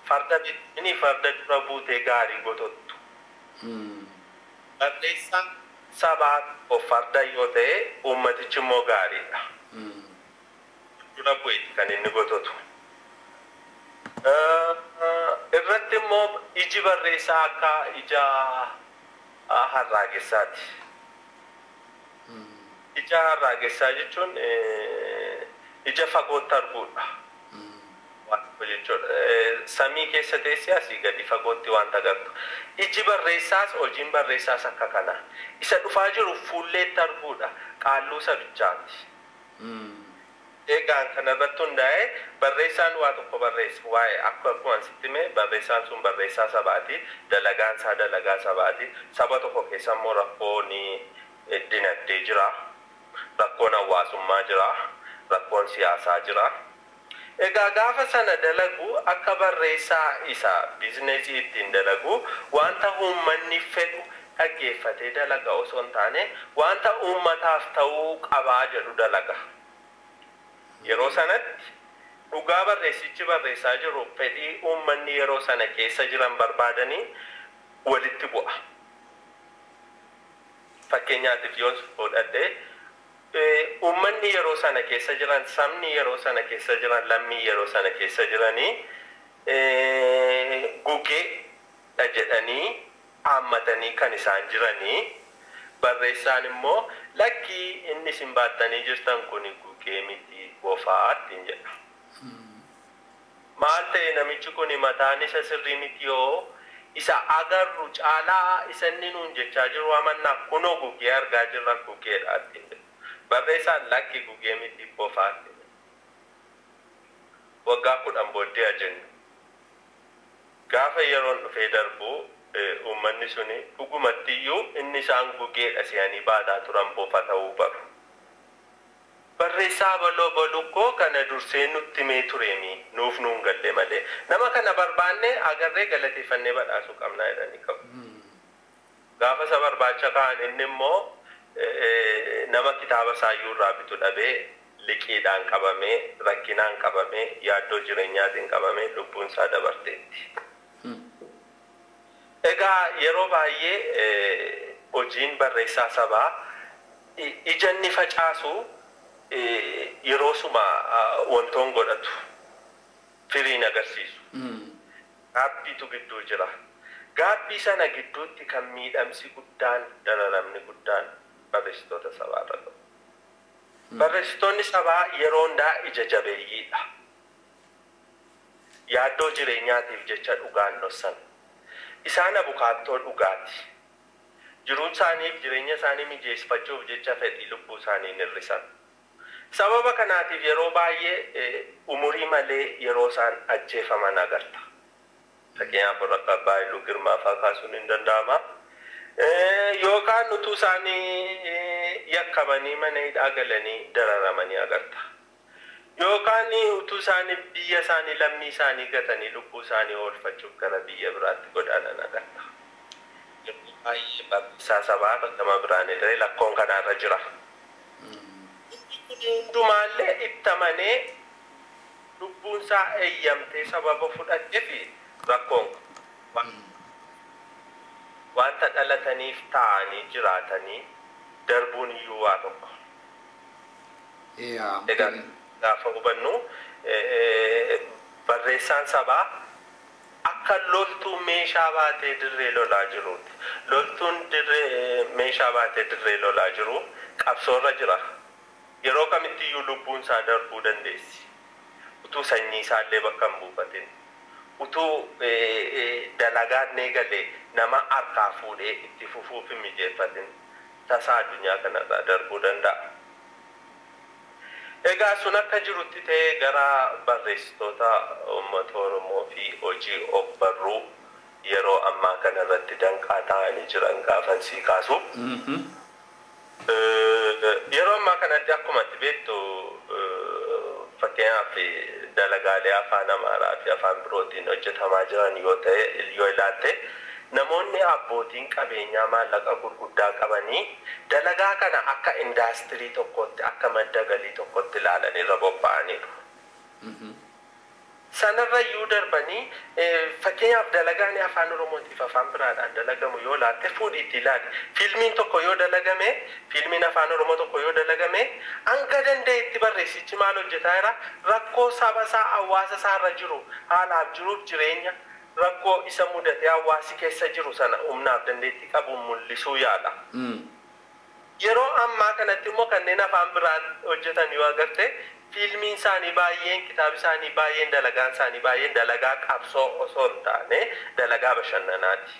farda inni farda dura buutee gaarii gotottu. Barreessaan sabaa tokko farda yoo ta'e, uummatichi immoo gaariidha. Dura bu'eeti kan inni gototu. Irratti immoo iji barreessaa akka ija harraagessaati. Ija harraagessaa jechuun ija fagootti arguudha. Waan tokko jechuudha. Samii keessa teessee asii gadi fagootti wanta agartu. Iji barreessaas, hojiin barreessaas akka kana. Isa dhufaa jiru fuulleetti arguudha. Qaalluu sabichaati. Egaan kanarratti hundaa'ee barreessaan waa tokko barreessa. Waa'ee akkuma sitti hime, barreessaan sun barreessaa sabaati. Dalagaan isaa dalagaa sabaati. Saba tokko keessa immoo rakkoon dinagdee jira. Rakkoon hawaasummaa jira. Rakkoon siyaasaa jira. Egaa gaafa sana dalagu, akka barreessaa isa biizinesii ittiin dalagu wanta uummanni fedhu dhaggeeffatee dalaga osoo hin taane, wanta uummataaf ta'uu qabaa jedhu dalaga. Yeroo sanatti dhugaa barreessichi barreessaa jiru fedhii uummanni yeroo sana keessa jiran barbaadanii walitti bu'a. Fakkeenyaatiif yoo fudhadhe, uummanni yeroo sana keessa jiran, sabni yeroo sana keessa jiran, lammii yeroo sana keessa jiranii gugeedha jedhanii haammatanii kan isaan jiranii, barreessaan immoo "Lakkii, inni isin baattanii jirtan kun gugee miti, bofaa," ittiin jedha. Maal ta'e namichi kun mataan isa sirrii miti yoo isa agarru caalaa isa inni nuun jechaa jiru amannaa kunoo gugee argaa jirra gugeedha ittiin jedhu. Barreessaan lakki gugee miti bofaatti. Waggaa 10 booddee jennu. Gaafa yeroon dhufee darbu uummanni suni dhugumatti iyyuu inni isaan gugeedha se'anii baataa turan bofa ta'uu baru. Barreessaa baloo balukkoo kana dursee nutti himee tureemi nuuf nuun galle malee. Nama kana barbaanne agarree galateeffannee badhaasuu qabnaa jedhanii qabu. Gaafa isa barbaacha ka'an inni immoo nama kitaaba isaayyuu irraa bitu dhabee liqiidhaan qabamee rakkinaan qabamee yaaddoo jireenyaatiin qabamee lubbuun isaa dabarteetti. Egaa yeroo baay'ee hojiin barreessaa sabaa ija inni facaasu yeroo suma wantoon godhatu firiin agarsiisu. Gaabbiitu gidduu jira. Gaabbii sana gidduutti kan miidhamsi guddaan dararamni guddaan barreessitoota sabaa irra ga'u. Barreessitoonni sabaa yeroo hundaa ija jabeeyyiidha. Yaaddoo jireenyaatiif jecha dhugaan dhossan. Isaan abukaattoo dhugaati. Jiruu isaaniif jireenya isaanii mijeeffachuuf jecha fedhii lubbuu isaanii hir'isan. Sababa kanaatiif yeroo baay'ee umurii malee yeroo isaan ajjeefaman agarta. Fakkeenyaaf warra akka Abbaa Haayiluu Girmaa fa'aa kaasuun hin danda'ama. Yookaan utuu isaanii yakkamanii mana hidhaa galanii dararamanii agarta. Yookaan utuu isaanii biyya isaanii lammii isaanii gatanii lubbuu isaanii oolfachuuf gara biyya biraatti godaanan agarta. Yeroo baay'ee barreessaa sabaa bakka biraan illee lakkoon kanaarra jira. Hundumaallee itti amanee lubbuun isaa eeyyamtee sababa fudhatee fi rakkoon wanta dhalataniif taa'anii jiraatanii darbuun iyyuu waa tokko. Egaa gaafa hubannu barreessaan sabaa akka loltuu meeshaa baatee dirree lolaa jiruuti. Loltuun dirree meeshaa baatee dirree lolaa jiru qabsoorra jira. Yeroo kamitti iyyuu lubbuun isaa darbuu dandeessi. Utuu sanyii isaallee bakka hin buufatin. Utuu dalagaan eegalee nama harkaa fuudhee itti fufuuf hin mijeeffatin tasaa addunyaa kanarraa darbuu danda'a. Egaa sun akka jirutti ta'ee gara barreessitoota uummata Oromoo fi hojii og-barruu yeroo ammaa kanarratti danqaa ta'anii jiran gaafan sii kaasu. Yeroo ammaa kanatti akkuma ati beektu fakkeenyaaf dalagaalee afaan Amaaraa fi afaan birootiin hojjetamaa jiran yoo ta'e yoo ilaalte namoonni abbootiin qabeenyaa maallaqa gurguddaa qabanii dalagaa kana akka indaastirii tokkotti akka madda galii tokkotti ilaalan irra bobba'aniiru. Sanarra iyyuu darbanii fakkeenyaaf dalagaan afaan Oromootiif afaan biraadhaan dalagamu yoo ilaalte fuudhiitti ilaali. Fiilmiin tokko yoo dalagame, fiilmiin afaan Oromoo tokko yoo dalagame hanga danda'etti barreessichi maal hojjetaa jira? Rakkoo saba isaa hawaasa isaarra jiru haalaaf jiruuf jireenya rakkoo isa mudatee hawaasi keessa jiru sana humnaaf dandeettii qabuun mul'isuu yaala. Yeroo ammaa kanatti immoo kanneen afaan biraan hojjetan yoo agarte fiilmiin isaanii baay'een kitaabni isaanii baay'een dalagaan isaanii baay'een dalagaa qabsoo osoo hin taane dalagaa bashannanaati.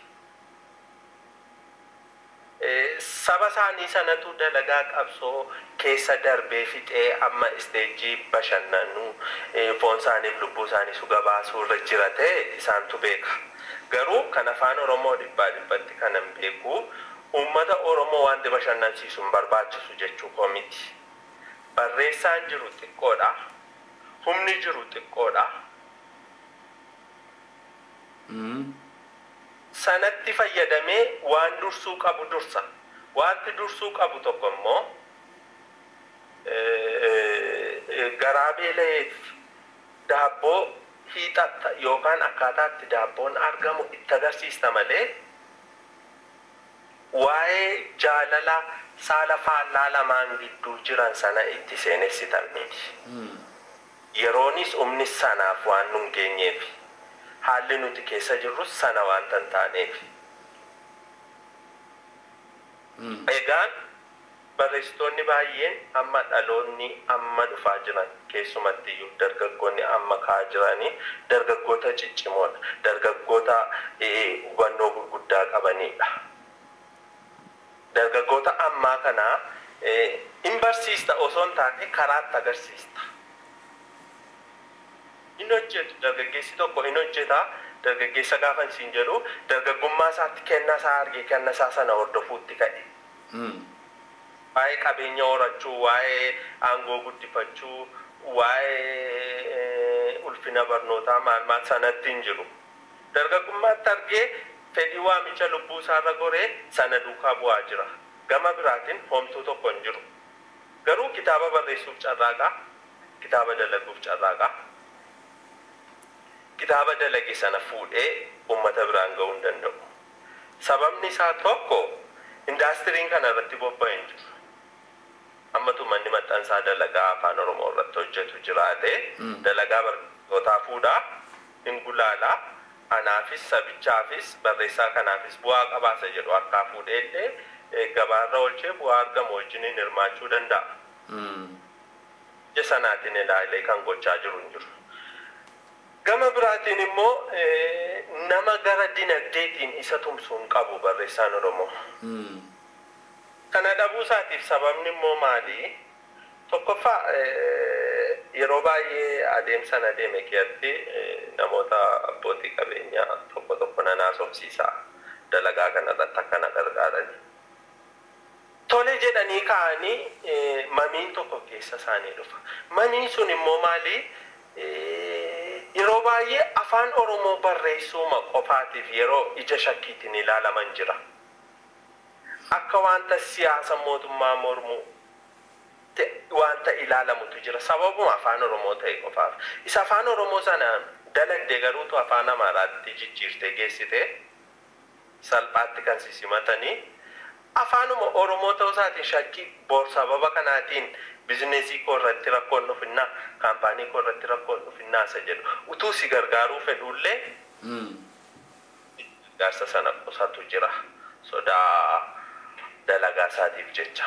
Saba isaanii sanatu dalagaa qabsoo keessa darbee fixee amma isteejjii bashannanuu foon isaaniif lubbuu isaanii suga baasuu irra jira ta'e isaantu beeka. Garuu kan afaan Oromoo dhibbaa dhibbatti kanan beeku uummata Oromoo wanti bashannansiisu hin barbaachisu jechuu koo miti. Barreessaan jiru xiqqoodha. Humni jiru xiqqoodha. Sanatti fayyadamee waan dursuu qabu dursa. Wanti dursuu qabu tokko immoo garaa beela'eef daabboo hiixatta yookaan akkaataatti daabboon argamu itti agarsiista malee waa'ee jaalala saala faallaa lamaan gidduu jiran sana itti seenessitan miti. Yeroonis humnis sanaaf waan nun geenyeef haalli nuti keessa jirrus sana waan tan taaneef. Egaan Barreessitoonni baay'een amma dhaloonni amma dhufaa jiran, keessumatti iyyuu dargaggoonni amma ka'aa jiranii, dargaggoota ciccimoodha. Dargaggoota hubannoo gurguddaa qabanidha. Dargaggoota ammaa kanaa hin barsiista osoo hin taane karaatti agarsiista. Hin hojjetu, dargaggeessi tokko hin hojjeta. Dargaggeessa gaafa siin jedhu, dargaggummaa isaatti kenna isaa argee kenna isaa sana hordofuutti ka'e. Waa'ee qabeenya horachuu, waa'ee aangoo guddifachuu, waa'ee ulfina barnootaa maal maal sanatti hin jiru. Dargaggummaatti argee fedhii waamicha lubbuu isaarra goree sana duukaa bu'aa jira. Gama biraatiin homtuu tokko hin jiru. Garuu kitaaba barreessuuf carraaqaa, kitaaba dalaguuf carraaqaa. Kitaaba dalage sana fuudhee uummata biraan ga'uu hin danda'u. Sababni isaa tokko, indaastiriin kana irratti bobba'e hin jiru. Ammatu manni maxxansaa dalagaa Afaan Oromoo irratti hojjetu jiraate, dalagaa barreessitootaa fuudhaa, hin gulaalaa, anaafis, sabichaafis, barreessaa kanaafis bu'aa qabaasa jedhu harkaa fuudhee illee gabaarra oolchee bu'aa argamu wajjiniin hirmaachuu danda'a. Ija sanaatiin ilaalee kan gochaa jiru hin jiru. Gama biraatiin immoo nama gara dinagdeetiin isa tumsuu hin qabu barreessaan Oromoo. Kana dhabuu isaatiif sababni immoo maali? Tokkoffaa, yeroo baay'ee adeemsan adeeme keessatti namoota abbootii qabeenyaa tokko tokko nan haasofsiisa, dalagaa kanarratti akkana gargaarani. Tole jedhanii ka'anii mamiin tokko keessa isaanii dhufa. Mamiin sun immoo maali? Yeroo baay'ee Afaan Oromoo barreessuuma qofaatiif yeroo ija shakkiitiin ilaalaman jira. Akka wanta siyaasa mootummaa mormuu wanta ilaalamutu jira. Sababuma Afaan Oromoo ta'e qofaaf. Isa Afaan Oromoo sana dalagde garuutu Afaan Amaaraatti jijjiirtee geessite salphaatti kan simatanii, afaanuma Oromoo ta'uu isaatiin shakkii, bor sababa kanaatiin bizineesii koo irratti rakkoon dhufinnaa, kaampaanii koo irratti rakkoon dhufinnaa isa jedhu, utuu si gargaaruu fedhullee gargaarsa sana qusatu jira, sodaa dalagaa isaatiif jecha.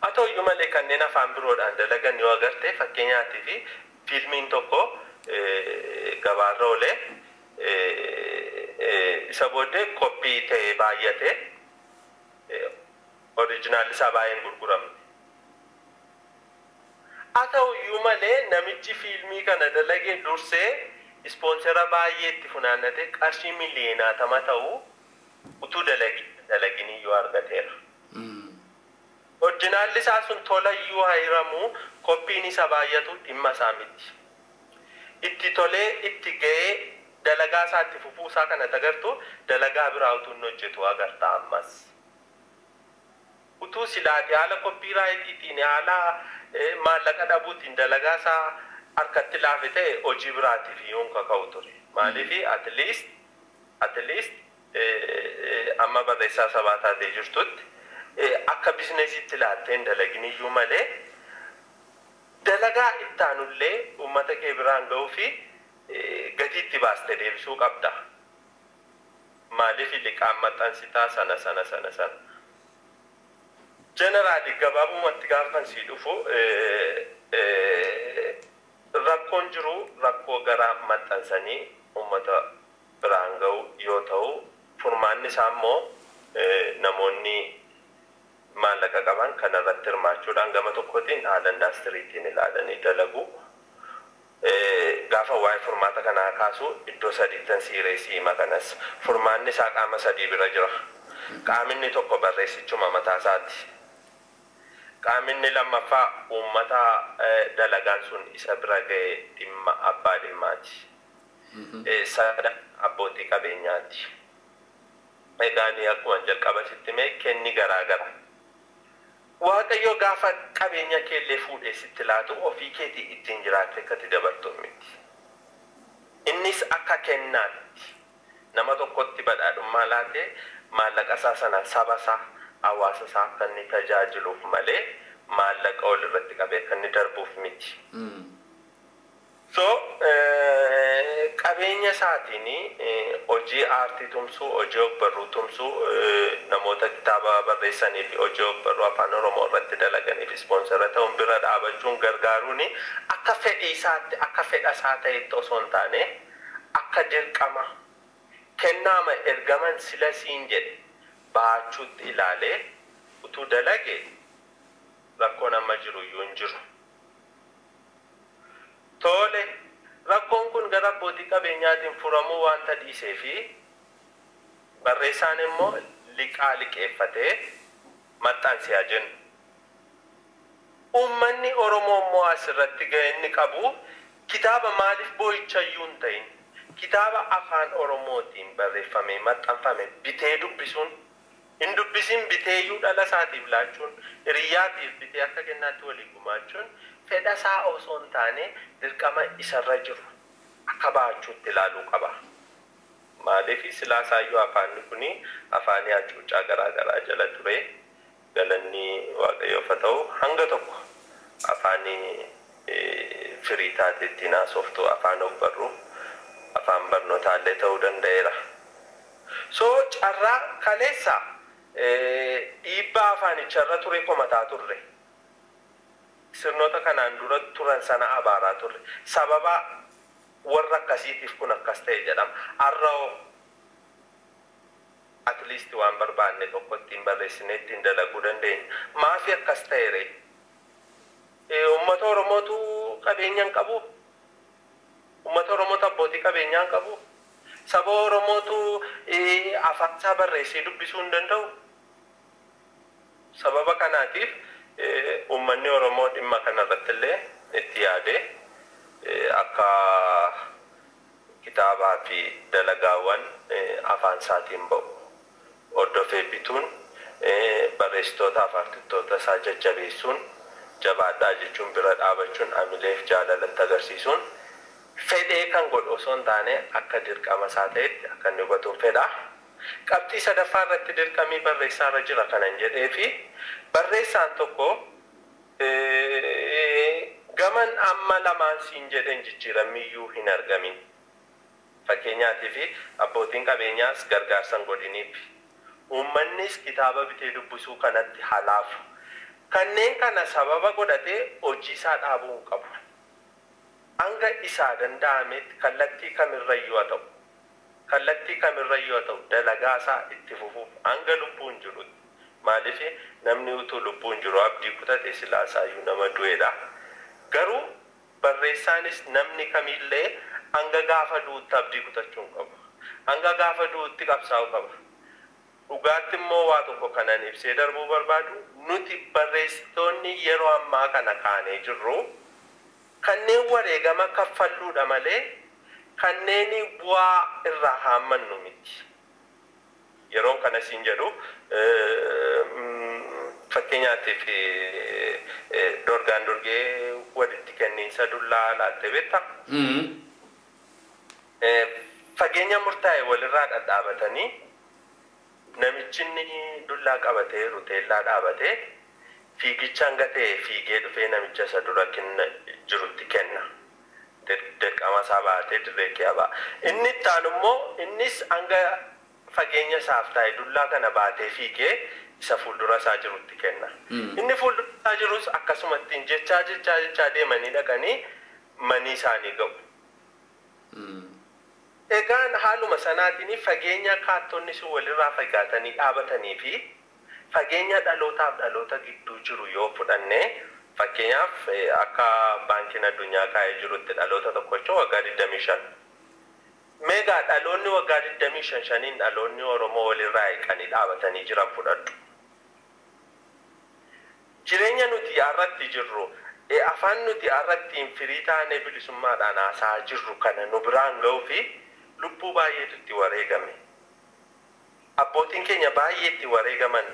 Haa ta'uyyuu malee, kanneen afaan biroodhaan dalagan yoo agarte, fakkeenyaatii fi fiilmiin tokko gabaarra oolee, isa booddee koppii ta'ee baay'ate, oriijinaalli isaa baay'een gurguramne. Haa ta'uyyuu malee, namichi fiilmii kana dalagee dursee ispoonsera baay'ee itti funaannate, qarshii miliyoonatama ta'uu utuu dalagin iyyuu argateera. Oriijinaalli isaa sun tola iyyuu haa, koppiin isa baay'atu dhimma isaa miti. Itti tolee itti ga'ee dalagaa isaa itti fufuu isaa kana agartu, dalagaa biraa utuu inni hojjetu agarta ammas. Utuu silaati haala copyrightiitiin, haala maallaqa dhabuutiin dalagaa isaa harkatti laafe ta'e, hojii biraatiif iyyuu hin kaka'u ture. Maaliif, at least amma barreessaa sabaa taatee jirtutti akka bizinesiitti ilaaltee hin dalagin iyyuu malee, dalagaa ittaanullee uummata kee biraan ga'uu fi gatii itti baastee deebisuu qabda. Maaliif, liqaan maxxansitaa sana sana sana sana. Generally, gabaabumatti gaafan sii dhufu, rakkoon jiru rakkoo gara maxxansanii uummata biraan ga'u yoo ta'u, furmaanni isaa immoo namoonni maallaqa qaban kanarratti hirmaachuudhaan gama tokkotiin haala indaastiriitiin ilaalanii dalagu. Gaafa waa'ee furmaata kanaa kaasu, iddoo sadiittan siireesii hima. Kanas furmaanni isaa qaama sadii bira jira. Qaaminni tokko barreessichuma mataa isaati. Qaaminni lammaffaa uummata dalagaan sun isa bira ga'e, dhimma abbaa dhimmaati. Sada abbootii qabeenyaati. Egaa ni akkuma jalqaba sitti mee kenni garaa gara. Waaqayyo gaafa qabeenya keellee fuudhee sitti laatu, ofii keetii ittiin jiraatte akkati dabartu miti. Innis akka kennaatti nama tokkotti badhaadhummaa laatee, maallaqa isaa sana saba isaa, hawaasa isaa akka inni tajaajiluuf malee, maallaqa ol irratti qabee akka inni darbuuf miti. So Qabeenya isaatiin hojii aartii tumsuu, hojii ogbarruu tumsuu, namoota kitaaba barreessanii fi hojii ogbarruu afaan Oromoo irratti dalaganiif ispoonsara ta'uun bira dhaabachuun gargaaruun akka fedhii isaatti, akka fedha isaa ta'etti osoo hin taane akka dirqama kennaama ergaman sila siin jedhe ba'achuutti ilaalee utuu dalage rakkoon amma jiru iyyuu hin jiru. Tole, rakkoon kun gara abbootii qabeenyaatiin furamuu waanta dhiisee fi barreessaan immoo liqaa liqeeffatee maxxanse haa jennu. Uummanni Oromoo immoo asirratti ga'e inni qabu kitaaba maaliif boo'icha iyyuu hin ta'in kitaaba afaan Oromootiin barreeffamee maxxanfame bitee dubbisuun, hin dubbisin biteeyyuu dhala isaatiif laachuun, hiriyyaatiif bitee akka kennaatti walii gumaachuun fedha isaa osoo hin taane dirqama isarra jiru akka ba'achuutti ilaaluu qaba. Maaliif silaasayyuu afaanni kuni afaanii hacuuccaa garaa garaa jala ture, galanni Waaqayyoof haa ta'u hanga tokko afaanii firii taate ittiin haasoftu, afaan ogbarruu, afaan barnootaallee ta'uu danda'eera. So carraa kaleessa dhiibbaa afaanicharra ture komataa turre. Sirnoota kanaan dura turan sana abaaraa turre. Sababa warra akkasiitiif kun akkas ta'e jedhama. Har'a at least waan barbaanne tokko ittiin barreessinee ittiin dalaguu dandeenya. Maafi akkas ta'e ree? Uummata Oromootu qabeenya hin qabu? Uummata Oromootu abbootii qabeenyaa hin qabu? Saba Oromootu afaan isaa barreessee dubbisuu hin danda'u? Sababa kanaatiif uummanni Oromoo dhimma kanarratti illee itti yaadee akka kitaabaa fi dalagaawwan afaan isaatiin ba'u hordofee bituun, barreessitootaa fi artistoota isaa jajjabeessuun, jabaadhaa jechuun bira dhaabachuun, amileef jaalalatti agarsiisuun fedhee kan godhu osoo hin taane akka dirqama isaa ta'etti akka inni hubatuun fedha. Qabxii sadaffaa irratti dirqamii barreessaa irra jira kanan jedhee fi barreessaan tokko gaman amma lamaan siin jedheen jijjiiramiyyuu hin argamin. Fakkeenyaatii fi abbootiin qabeenyaas gargaarsan godhiniif. Uummannis kitaaba bitee dubbisuu kanatti halaafu. Kanneen kana sababa godhatee hojii isaa dhaabuu hin qabu. Hanga isaa danda'ametti kallattii kamirrayyuu haa ta'u, kallattii kamirrayyuu haa ta'u dalagaa isaa itti fufuuf hanga lubbuun jirutti. Maaliif namni utuu lubbuun jiru abdii kutate silaasayyuu nama du'edha. Garuu barreessaanis namni kamillee hanga gaafa du'utti abdii kutachuu hin qabu. Hanga gaafa du'utti qabsaa'uu qaba. Dhugaatti immoo waa tokko kanan ibsee darbuu barbaadu, nuti barreessitoonni yeroo ammaa kana kaanee jirru kanneen wareegama kaffalluudha malee kanneen bu'aa irraa haammannu miti. Yeroon kana siin jedhu fakkeenyaatiif dorgaan dorgee walitti kenniinsa dullaa laattee beektaa? Fageenya murtaa'e walirraa dhadhaabatanii namichi inni dullaa qabatee ruteellaa dhaabatee fiigicha hanga ta'e fiigee dhufee namicha isa dura jirutti kenna. Dirqama isaa baatee dirree kee ba'a. Inni itti aanu immoo innis hanga fageenya isaaf taa'e dullaa kana baatee fiigee isa fuuldura isaa jirutti kenna. Inni fuuldura isaa jirus akkasumatti jechaa jechaa jechaa deemanii dhaqanii manii isaanii ga'u. Egaan haaluma sanaatiin fageenya kaattonni sun walirraa fagaatanii dhaabatanii fi fageenya dhalootaaf dhaloota gidduu jiru yoo fudhanne, fakkeenyaaf akka baankiin addunyaa kaa'ee jirutti dhaloota tokko jechuun waggaa 25. Meegaa dhaloonni waggaa 25 shaniin dhaloonni Oromoo walirraa hiiqanii dhaabatanii jiran fudhadhu. Jireenya nuti har'atti jirru, afaan nuti har'atti firii taanee bilisummaadhaan haasa'aa jirru kana nu biraan ga'uu fi lubbuu baay'eetu itti wareegame. Abbootiin keenya baay'ee itti wareegaman.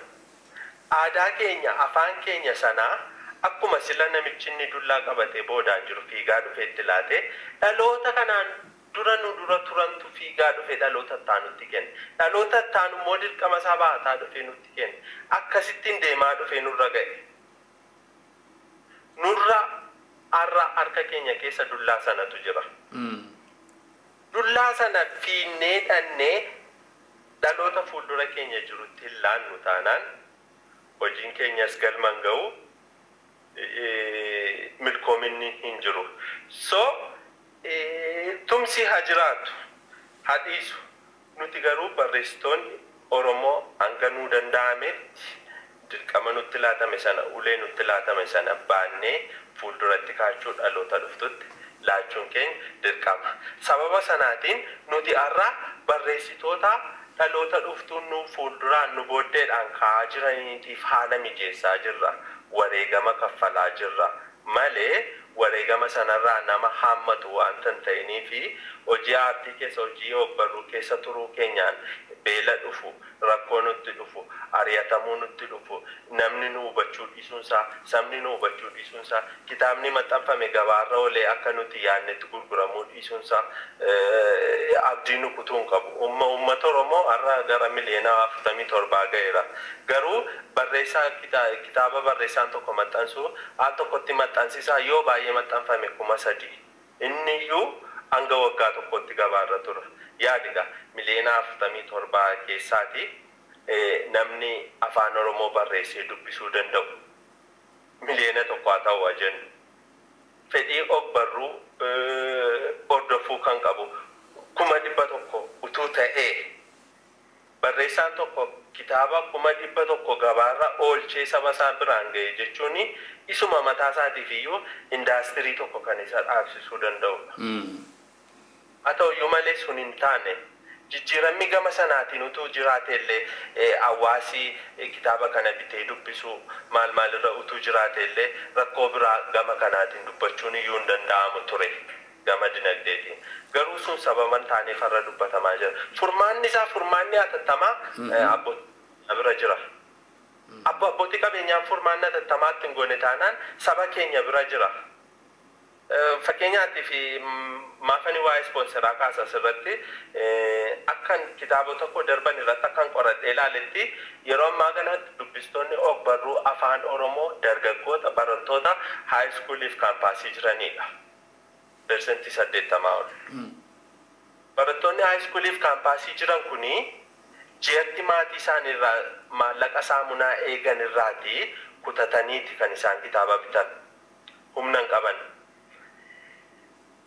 Aadaa keenya, afaan keenya sanaa akkuma sila namichi inni dullaa qabatee boodaan jiru fiigaa dhufee itti laatee, dhaloota kanaan dura nu dura turantu fiigaa dhufee dhaloota itti kenne. Dhaloota itti aanu immoo dirqama isaa baataa dhufee nutti kenne. Akkasittiin deemaa dhufee nurra ga'e. Nurra har'a harka keenya keessa dullaa sanatu jira. Dullaa sana fiinnee dhannee dhaloota fuuldura keenya jirutti hin laannu taanaan hojiin keenyas galman ga'u, milkoominni hin jiru. So tumsi haa jiraatu, haa dhiisu. Nuti garuu barreessitoonni Oromoo hanga nuu danda'ametti dirqama nutti laatame sana, ulee nutti laatame sana baannee fuulduratti kaachuu, dhaloota dhuftutti laachuun keenya dirqama. Sababa sanaatiin nuti har'a barreessitoota dhaloota dhuftuun nu fuulduraan nu booddeedhaan kaa'aa jiraniitiif haala mijeessaa jirra. Wareegama kaffalaa jirra. Malee wareegama sanarraa nama haammatu waanta hin ta'inii fi hojii aartii keessa, hojii ogbarruu keessa turuu keenyaan beela dhufu, rakkoo nutti dhufu, ari'atamuu nutti dhufu, namni nu hubachuu dhiisuunsaa, sabni nu hubachuu dhiisuunsaa, kitaabni maxxanfame gabaarra oolee akka nuti yaadnetti gurguramuu dhiisuunsaa abdii nu kutuu hin qabu. Uummata Oromoo har'a gara miliyoona 47 ga'eera. Garuu barreessaa kitaaba barreessaan tokko maxxansu al tokkotti maxxansisaa yoo baay'ee maxxanfame 3,000. Inni iyyuu hanga waggaa tokkotti gabaarra tura. Yaadiga miliyoona 47 keessaati namni afaan Oromoo barreessee dubbisuu danda'u miliyoona 1 haa ta'u jennu. Fedhii ogbarruu hordofuu kan qabu 100,000 utuu ta'ee, barreessaan tokko kitaaba 100,000 gabaarra oolchee saba isaa biraan ga'e jechuun isuma mataa isaatiif iyyuu indaastirii tokko kan isa dhaabsisuu danda'udha. Haa ta'uyyuu malee sun hin taane. Jijjiiramni gama sanaatiin utuu jiraate illee, hawaasi kitaaba kana bitee dubbisuu maal maalirra utuu jiraate illee, rakkoo biraa gama kanaatiin dubbachuun iyyuu hin danda'amu ture gama dinagdeetiin. Garuu sun sababa hin taaneef har'a dubbatamaa jira. Furmaanni isaa, furmaanni hatattamaa abbootii bira jira. Abbootii qabeenyaan furmaanni hatattamaatti hin goone taanaan saba keenya bira jira. Fakkeenyaatiif maafani waa'ee ispoonsaraa kaasa asirratti, akkan kitaaba tokko darban irratti akkan qoradhee ilaaletti, yeroo ammaa kanatti dubbistoonni ogbarruu afaan Oromoo dargaggoota barattoota high schooliif kaampaasii jiranidha. 80% ol. Barattoonni high schooliif kaampaasii jiran kuni ji'atti maatii isaaniirraa maallaqa saamunaa eegan irraatii kutataniiti kan isaan kitaaba bitan. Humna hin qaban.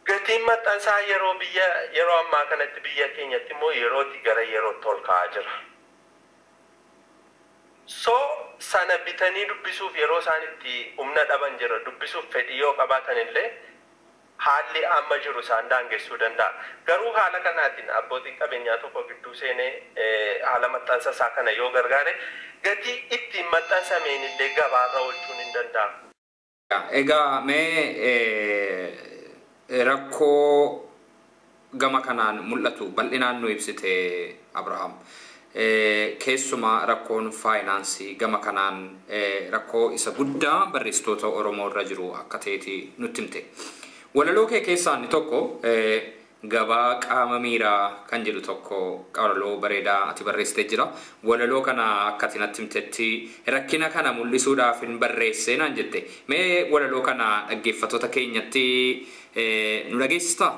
Gatiin maxxansaa yeroo biyya yeroo ammaa kanatti biyya keenyatti immoo yerootti gara yerootti ol ka'aa jira. So sana bitanii dubbisuuf yeroo isaan itti humna dhaban jira. Dubbisuuf fedhii yoo qabaatan illee haalli amma jiru isaan daangessuu danda'a. Garuu haala kanaatiin abbootiin qabeenyaa tokko gidduu seenee haala maxxansa isaa kana yoo gargaare, gatii ittiin maxxansameen illee gabaarra oolchuun hin danda'amu. Egaa mee rakkoo gama kanaan mul'atu bal'inaan nu ibsite, Abrahaam. Keessumaa rakkoon faayinaansii gama kanaan rakkoo isa guddaa barreessitoota Oromoo irra jiru akka ta'eeti nutti himte. Walaloo kee keessaa inni tokko "Gabaa qaama miiraa" kan jedhu tokko walaloo bareedaa ati barreessitee jira. Walaloo kana akka ati natti himtetti rakkina kana mul'isuudhaaf hin barreesse naan jette. Mee walaloo kana dhaggeeffattoota keenyatti nu dhageessistaa?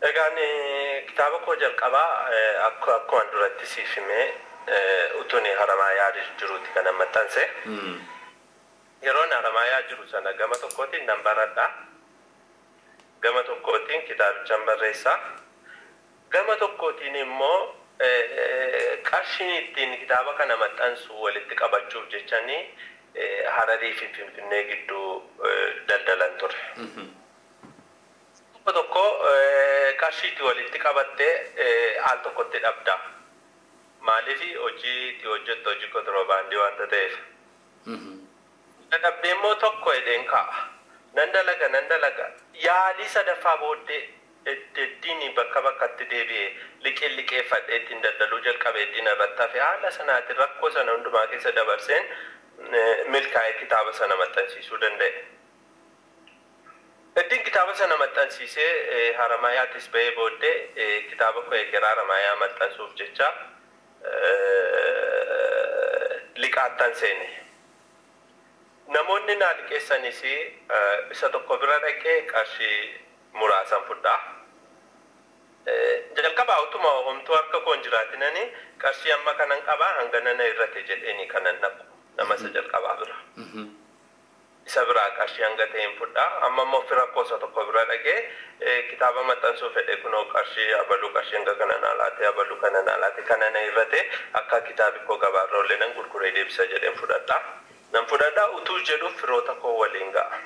Egaan kitaaba koo jalqabaa akkuma duratti siif himee utuun Haramaayaa jiruuti kan maxxanse. Yeroon Haramaayaa jiru sana gama tokkootiin nan baradha. Gama tokkootiin kitaabichaan barreessa. Gama tokkootiin immoo qarshiin ittiin kitaaba kana maxxansu walitti qabachuuf jechanii Hararii fi Finfinnee gidduu daldalan ture. Tokko tokko qarshiitti walitti qabattee al tokkotti dhabda. Maaliif? Hojii itti hojjettu hojii kontiroobaandii waanta ta'eef. Dhabdee immoo tokko hidheen kaa'a. Nan dalaga, nan dalaga. Yaalii sadaffaa booddee eddiin bakka bakkatti deebi'ee liqii liqeeffadhee ittiin daldaluu jalqabee ittiin irratti hafe, haala sanaatiin rakkoo sana hundumaa keessa dabarseen milkaa'ee kitaaba sana maxxansiisuu danda'e. Eddiin kitaaba sana maxxansiisee Haramaayaattis ba'ee booddee kitaaba koo ekeraa Haramaayaa maxxansuuf jecha liqaattan seene. Namoonni naa liqeessanis isa tokko bira dhaqee qarshii Muraasan fudhaa. Jalqabaa utuma homtuu harka koo hin jiraatinani qarshii amma kanan qabaa hangana na irrate jedheeni kanan naqu nama isa jalqabaa bira. Isa biraa qarshii hanga ta'e hin fudhaa. Amma immoo fira koosa tokko bira dhaqee kitaaba maxxansuu fedhe, kunoo qarshii abaluu, qarshii hanga kana naa laate, abaluu kana naa laate, kana na irrate, akka kitaabi koo gabaarra oollee nan gurguree deebisa jedheen fudhadha. Nan fudhadha utuu jedhu firoota koo waliin ga'a.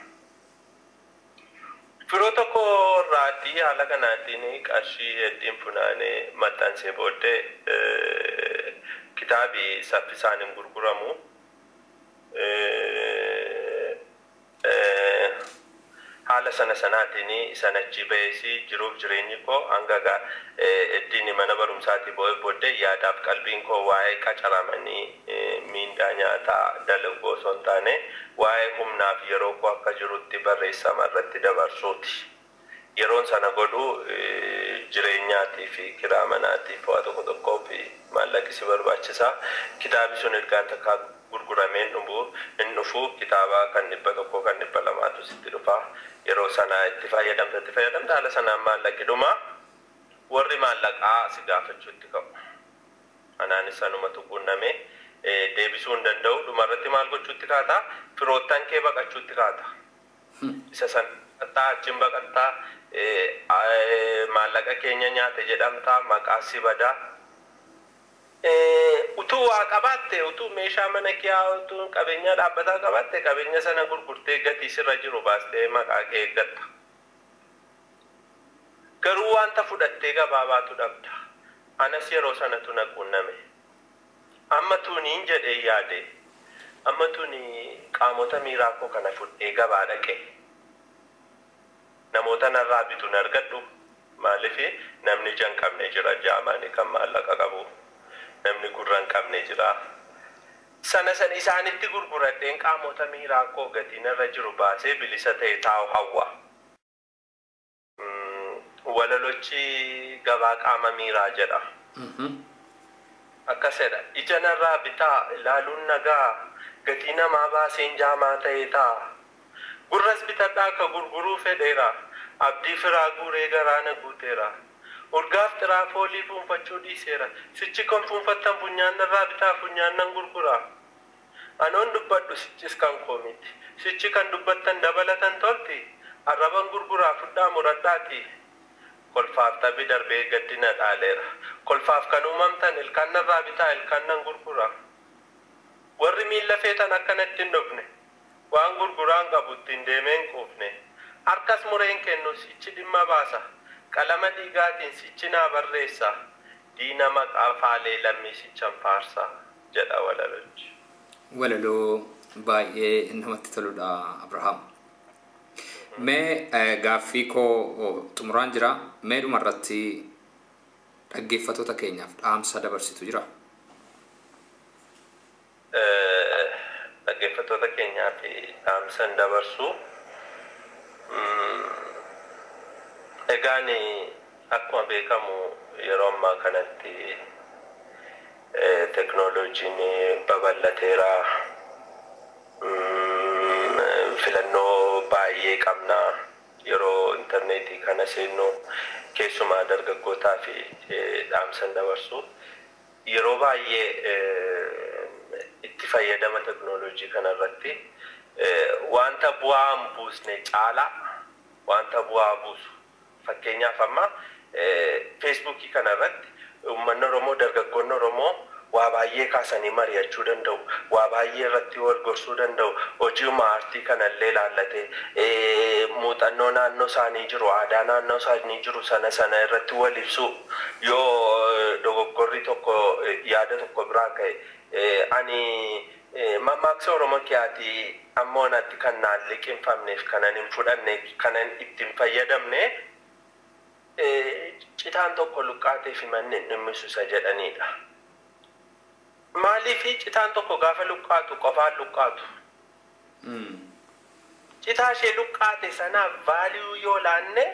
Firoota koo irraatii haala kanaatiin qarshii hedduun funaanee maxxansee booddee kitaabi saffisaan hin gurguramu. Haala sana sanaatiin san achi ba'ees jiruuf jireenyi koo hanga ittiin mana barumsaatii ba'ee booddee yaadaaf qalbiin koo waa'ee qacaramanii miindaa nyaataa dalaguu osoo hin taane waa'ee humnaaf yeroo koo akka jirutti barreessama irratti dabarsuuti. Yeroon sana godhu jireenyaatii fi kiraa manaatiif waa tokko tokkoo fi maallaqi si barbaachisa. Kitaabi sun ergaan takkaa gurguramee hin dhufu, kitaaba kan 100, kan 200tu sitti dhufa. Yeroo sana itti fayyadamta, itti fayyadamta, haala sanaan maallaqi dhuma, warri maallaqaa si gaafachuutti ka'u. Anaanis sanumatu quunname, deebisuu hin danda'u. Dhumarratti maal gochuutti kaata? Firoottan kee baqachuutti kaata. Isa sana baqattaa, achiin baqattaa, maallaqa keenya nyaate jedhamtaa, maqaa si badaa. Utuu waa qabaatte, utuu meeshaa mana kee, utuu qabeenya dhaabbataa qabaatte, qabeenya sana gurgurtee gatii sirra jiru baastee maqaa kee eeggatta. Garuu wanta fudhattee gabaabaatu dhabda. Anas yeroo sanatu na quunname. Amma tuniin jedhee yaade. Amma tuni qaamota miiraa koo kana fudhee gabaa dhaqe. Namoota narraa bitu hin argadhu. Maaliif? Namni ija hin qabne jira, jaamaani kan maallaqa qabu. Namni gurra hin qabne jira. Sana sana isaanitti gurguradheen qaamota miiraa koo gatii narra jiru baasee bilisa ta'e taa'u hawwa. Walalochi "Gabaa qaama miiraa" jedha. Akkasidha. Ija narraa bitaa, ilaaluun nagaa, gatii namaa baaseen jaamaa ta'e ta'a. Gurras bitadhaa, akka gurguruu fedheera. Abdii firaa guuree garaa na guuteera. Urgaaf xiraa foolii fuunfachuu dhiiseera. Sichi kan fuunfattan funyaan narraa bitaa, funyaan nan gurgura. Anoon dubbadhu sichis kan koo miti. Sichi kan dubbattan dabalatan tolti. Arraban gurguraa, fudhaa muradhaati. Kolfaaf taphi darbee gaddina dhaaleera. Kolfaaf kan uumamtan ilkaan narraa bitaa, ilkaan nan gurgura. Warri miilla feetan akkanatti hin dhufne. Waan gurguraan qabu ittiin deemee hin quufne. Harkas mureen kennu, sichi dhimma baasa. Qalama dhiigaatiin sichi naa barreessa. Diina maqaa faalee lammii sichan faarsa jedha walalochi. Walaloo baay'ee namatti toludha, Abrahaam. Mee gaaffii koo xumuraan jira. Mee dhumarratti dhaggeeffattoota keenyaaf dhaamsa dabarsitu jira? Dhaggeeffattoota keenyaaf dhaamsan dabarsu. Egaan akkuma beekamu yeroo ammaa kanatti teknooloojiin babal'ateera. Filannoo baay'ee qabna. Yeroo intarneetii kana seennu, keessumaa dargaggootaa fi dhaamsan dabarsu. Yeroo baay'ee itti fayyadama teknooloojii kanarratti wanta bu'aa hin buusne caalaa wanta bu'aa buusu. Fakkeenyaaf, amma Feesbuukii kanarratti uummanni Oromoo, dargaggoonni Oromoo waa baay'ee kaasanii mari'achuu danda'u. Waa baay'ee irratti wal gorsuu danda'u. Hojiuma aartii kanallee ilaallatee muuxannoo naannoo isaanii jiru, aadaa naannoo isaanii jiru sana sana irratti wal ibsu. Yoo dogoggorri tokko yaada tokko biraa ka'e, ani mammaaksa Oromoo kiyaatii ammoo natti kan naan liqinfamneef, kanan hin fudhanne, kanan ittiin fayyadamne, "Citaan tokko luqqaatee fi manni hin dhimmisu" isa jedhanidha. Maaliif? Citaan tokko gaafa luqqaatu qofaan luqqaatu. Citaa ishee luqqaate sanaaf value yoo laanne,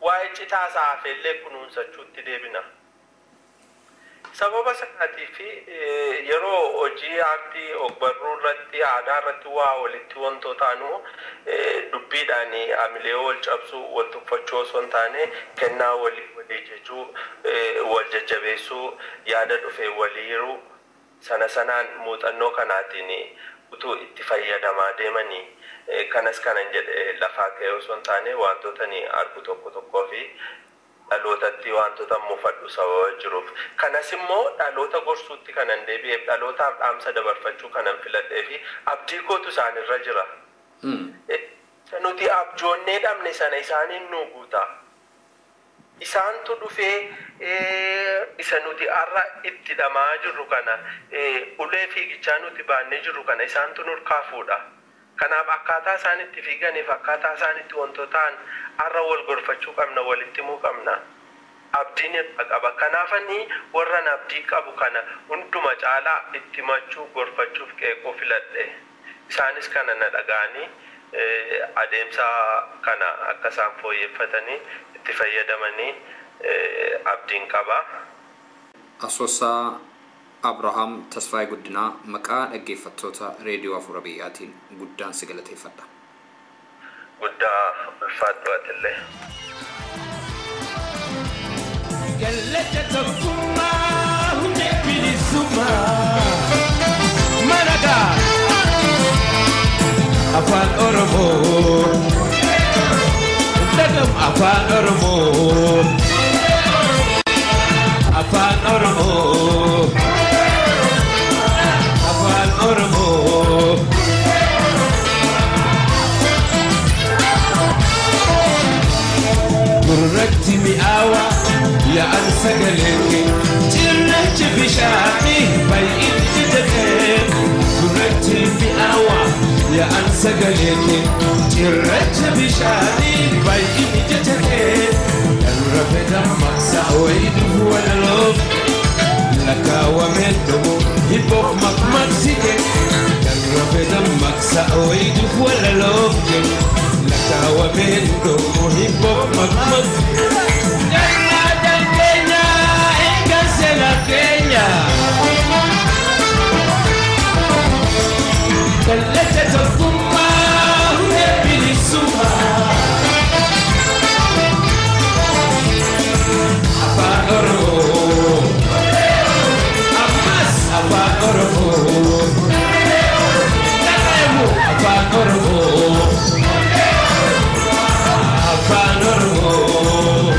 waa'ee citaa isaa hafeellee kunuunsachuutti deebina. Sababa sanaatii fi yeroo hojii aartii ogbarruu irratti aadaa irratti waa walitti wantoota nu dubbiidhaan amilee wal cabsuu wal tuffachuu osoo hin taane kennaa walii walii jechuu wal jajjabeessuu yaada dhufee walii hiruu sana sanaan muuxannoo kanaatiin utuu itti fayyadamaa deemanii kanas kanan jedhe lafaa ka'ee osoo hin taane wantoota ni argu tokko tokkoo fi dhalootatti wantoota muufadhu sababa jiruuf. Kanas immoo dhaloota gorsuutti kanan deebi'eef dhalootaaf dhaamsa dabarfachuu kanan filadhee fi abdii kootu isaanirra jira. Nuti abjoonnee dhabne sana isaaniin nu guuta. Isaantu dhufee isa nuti har'a itti dhamaa jirru kana ulee fiigichaa nuti baannee jirru kana isaantu nurkaa fuudha. Kanaaf akkaataa isaan itti fiiganiif akkaataa isaan itti wantootaan har'a wal gorfachuu qabna walitti himuu qabna. Abdiin irra qaba. Kanaafanii warran abdii qabu kana hunduma caalaa itti machuu gorfachuuf qeeqoo filadhe. Isaanis kana na dhaga'anii adeemsa kana akka isaan fooyyeffatanii itti fayyadamanii abdiin qaba. Asoosaa Abrahaam Tasfaayee Guddinaa maqaa dhaggeeffattoota reediyoo Afuura Biyyaatiin guddaan si galateeffadha. Guddaa ulfaadhu atillee. Kallacha tokkummaa hundee bilisummaa maragaa afaan Oromoo dagam afaan Oromoo afaan Oromoo afaan Oromoo. Gurratti mi'aawa yaa'an sagalee kee cirrachi bishaanii baay'inni ija kee. Gurratti mi'aawa yaa'an sagalee kee cirracha bishaanii baay'inni ija kee. Kan rafe dammaqsa wayii dhufu walaloof lakkaawwameen dhumu hibboof maqmaqsi kee. Kan rafe dammaqsa wayii dhufu walaloof lakkaawwameen dhumu hibboof maqmaqsi. Jallaadan keenya eegan seera keenya. Kallacha tokkummaa hundee bilisummaa. Afaan Oromoo ammas afaan Oromoo dhaga'amu afaan Oromoo afaan Oromoo.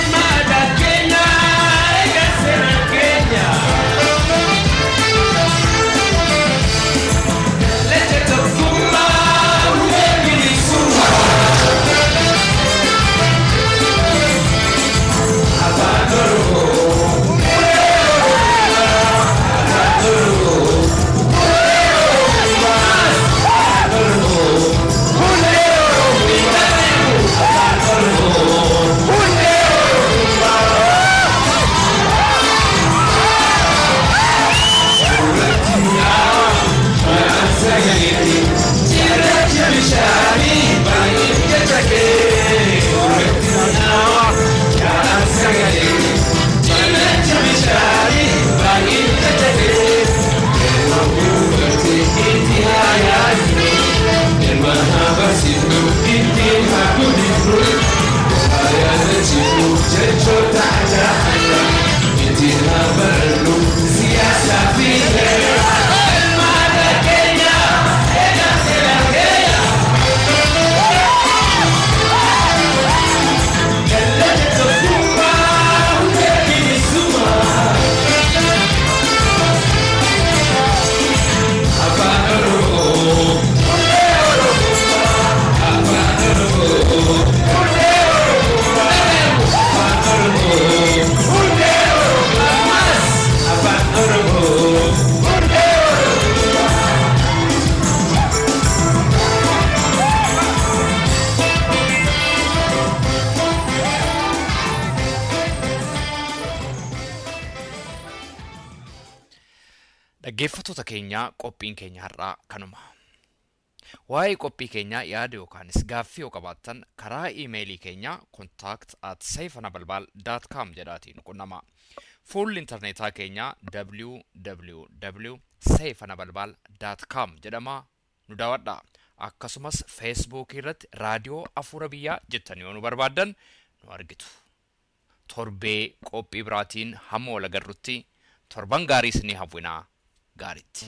Amma aadaa keenya Dhaggeeffattoota keenyaa, qophiin keenya har'aa kanuma. Waa'ee qophii keenyaa yaada yookaanis gaaffii yoo qabaattan, karaa iimeelii keenyaa contact@seifanabalbal.com jedhaatiin qunnama. Fuulli intarneetaa keenyaa www.seifanabalbal.com jedhama, nu daawwadha. Akkasumas Feesbuukii irratti Raadiyoo Afuura Biyyaa jettanii yoo nu barbaaddan nu argitu. Torbee qophii biraatiin hamma wal agarrutti torban gaarii isinii hawwinaa, gaaritti.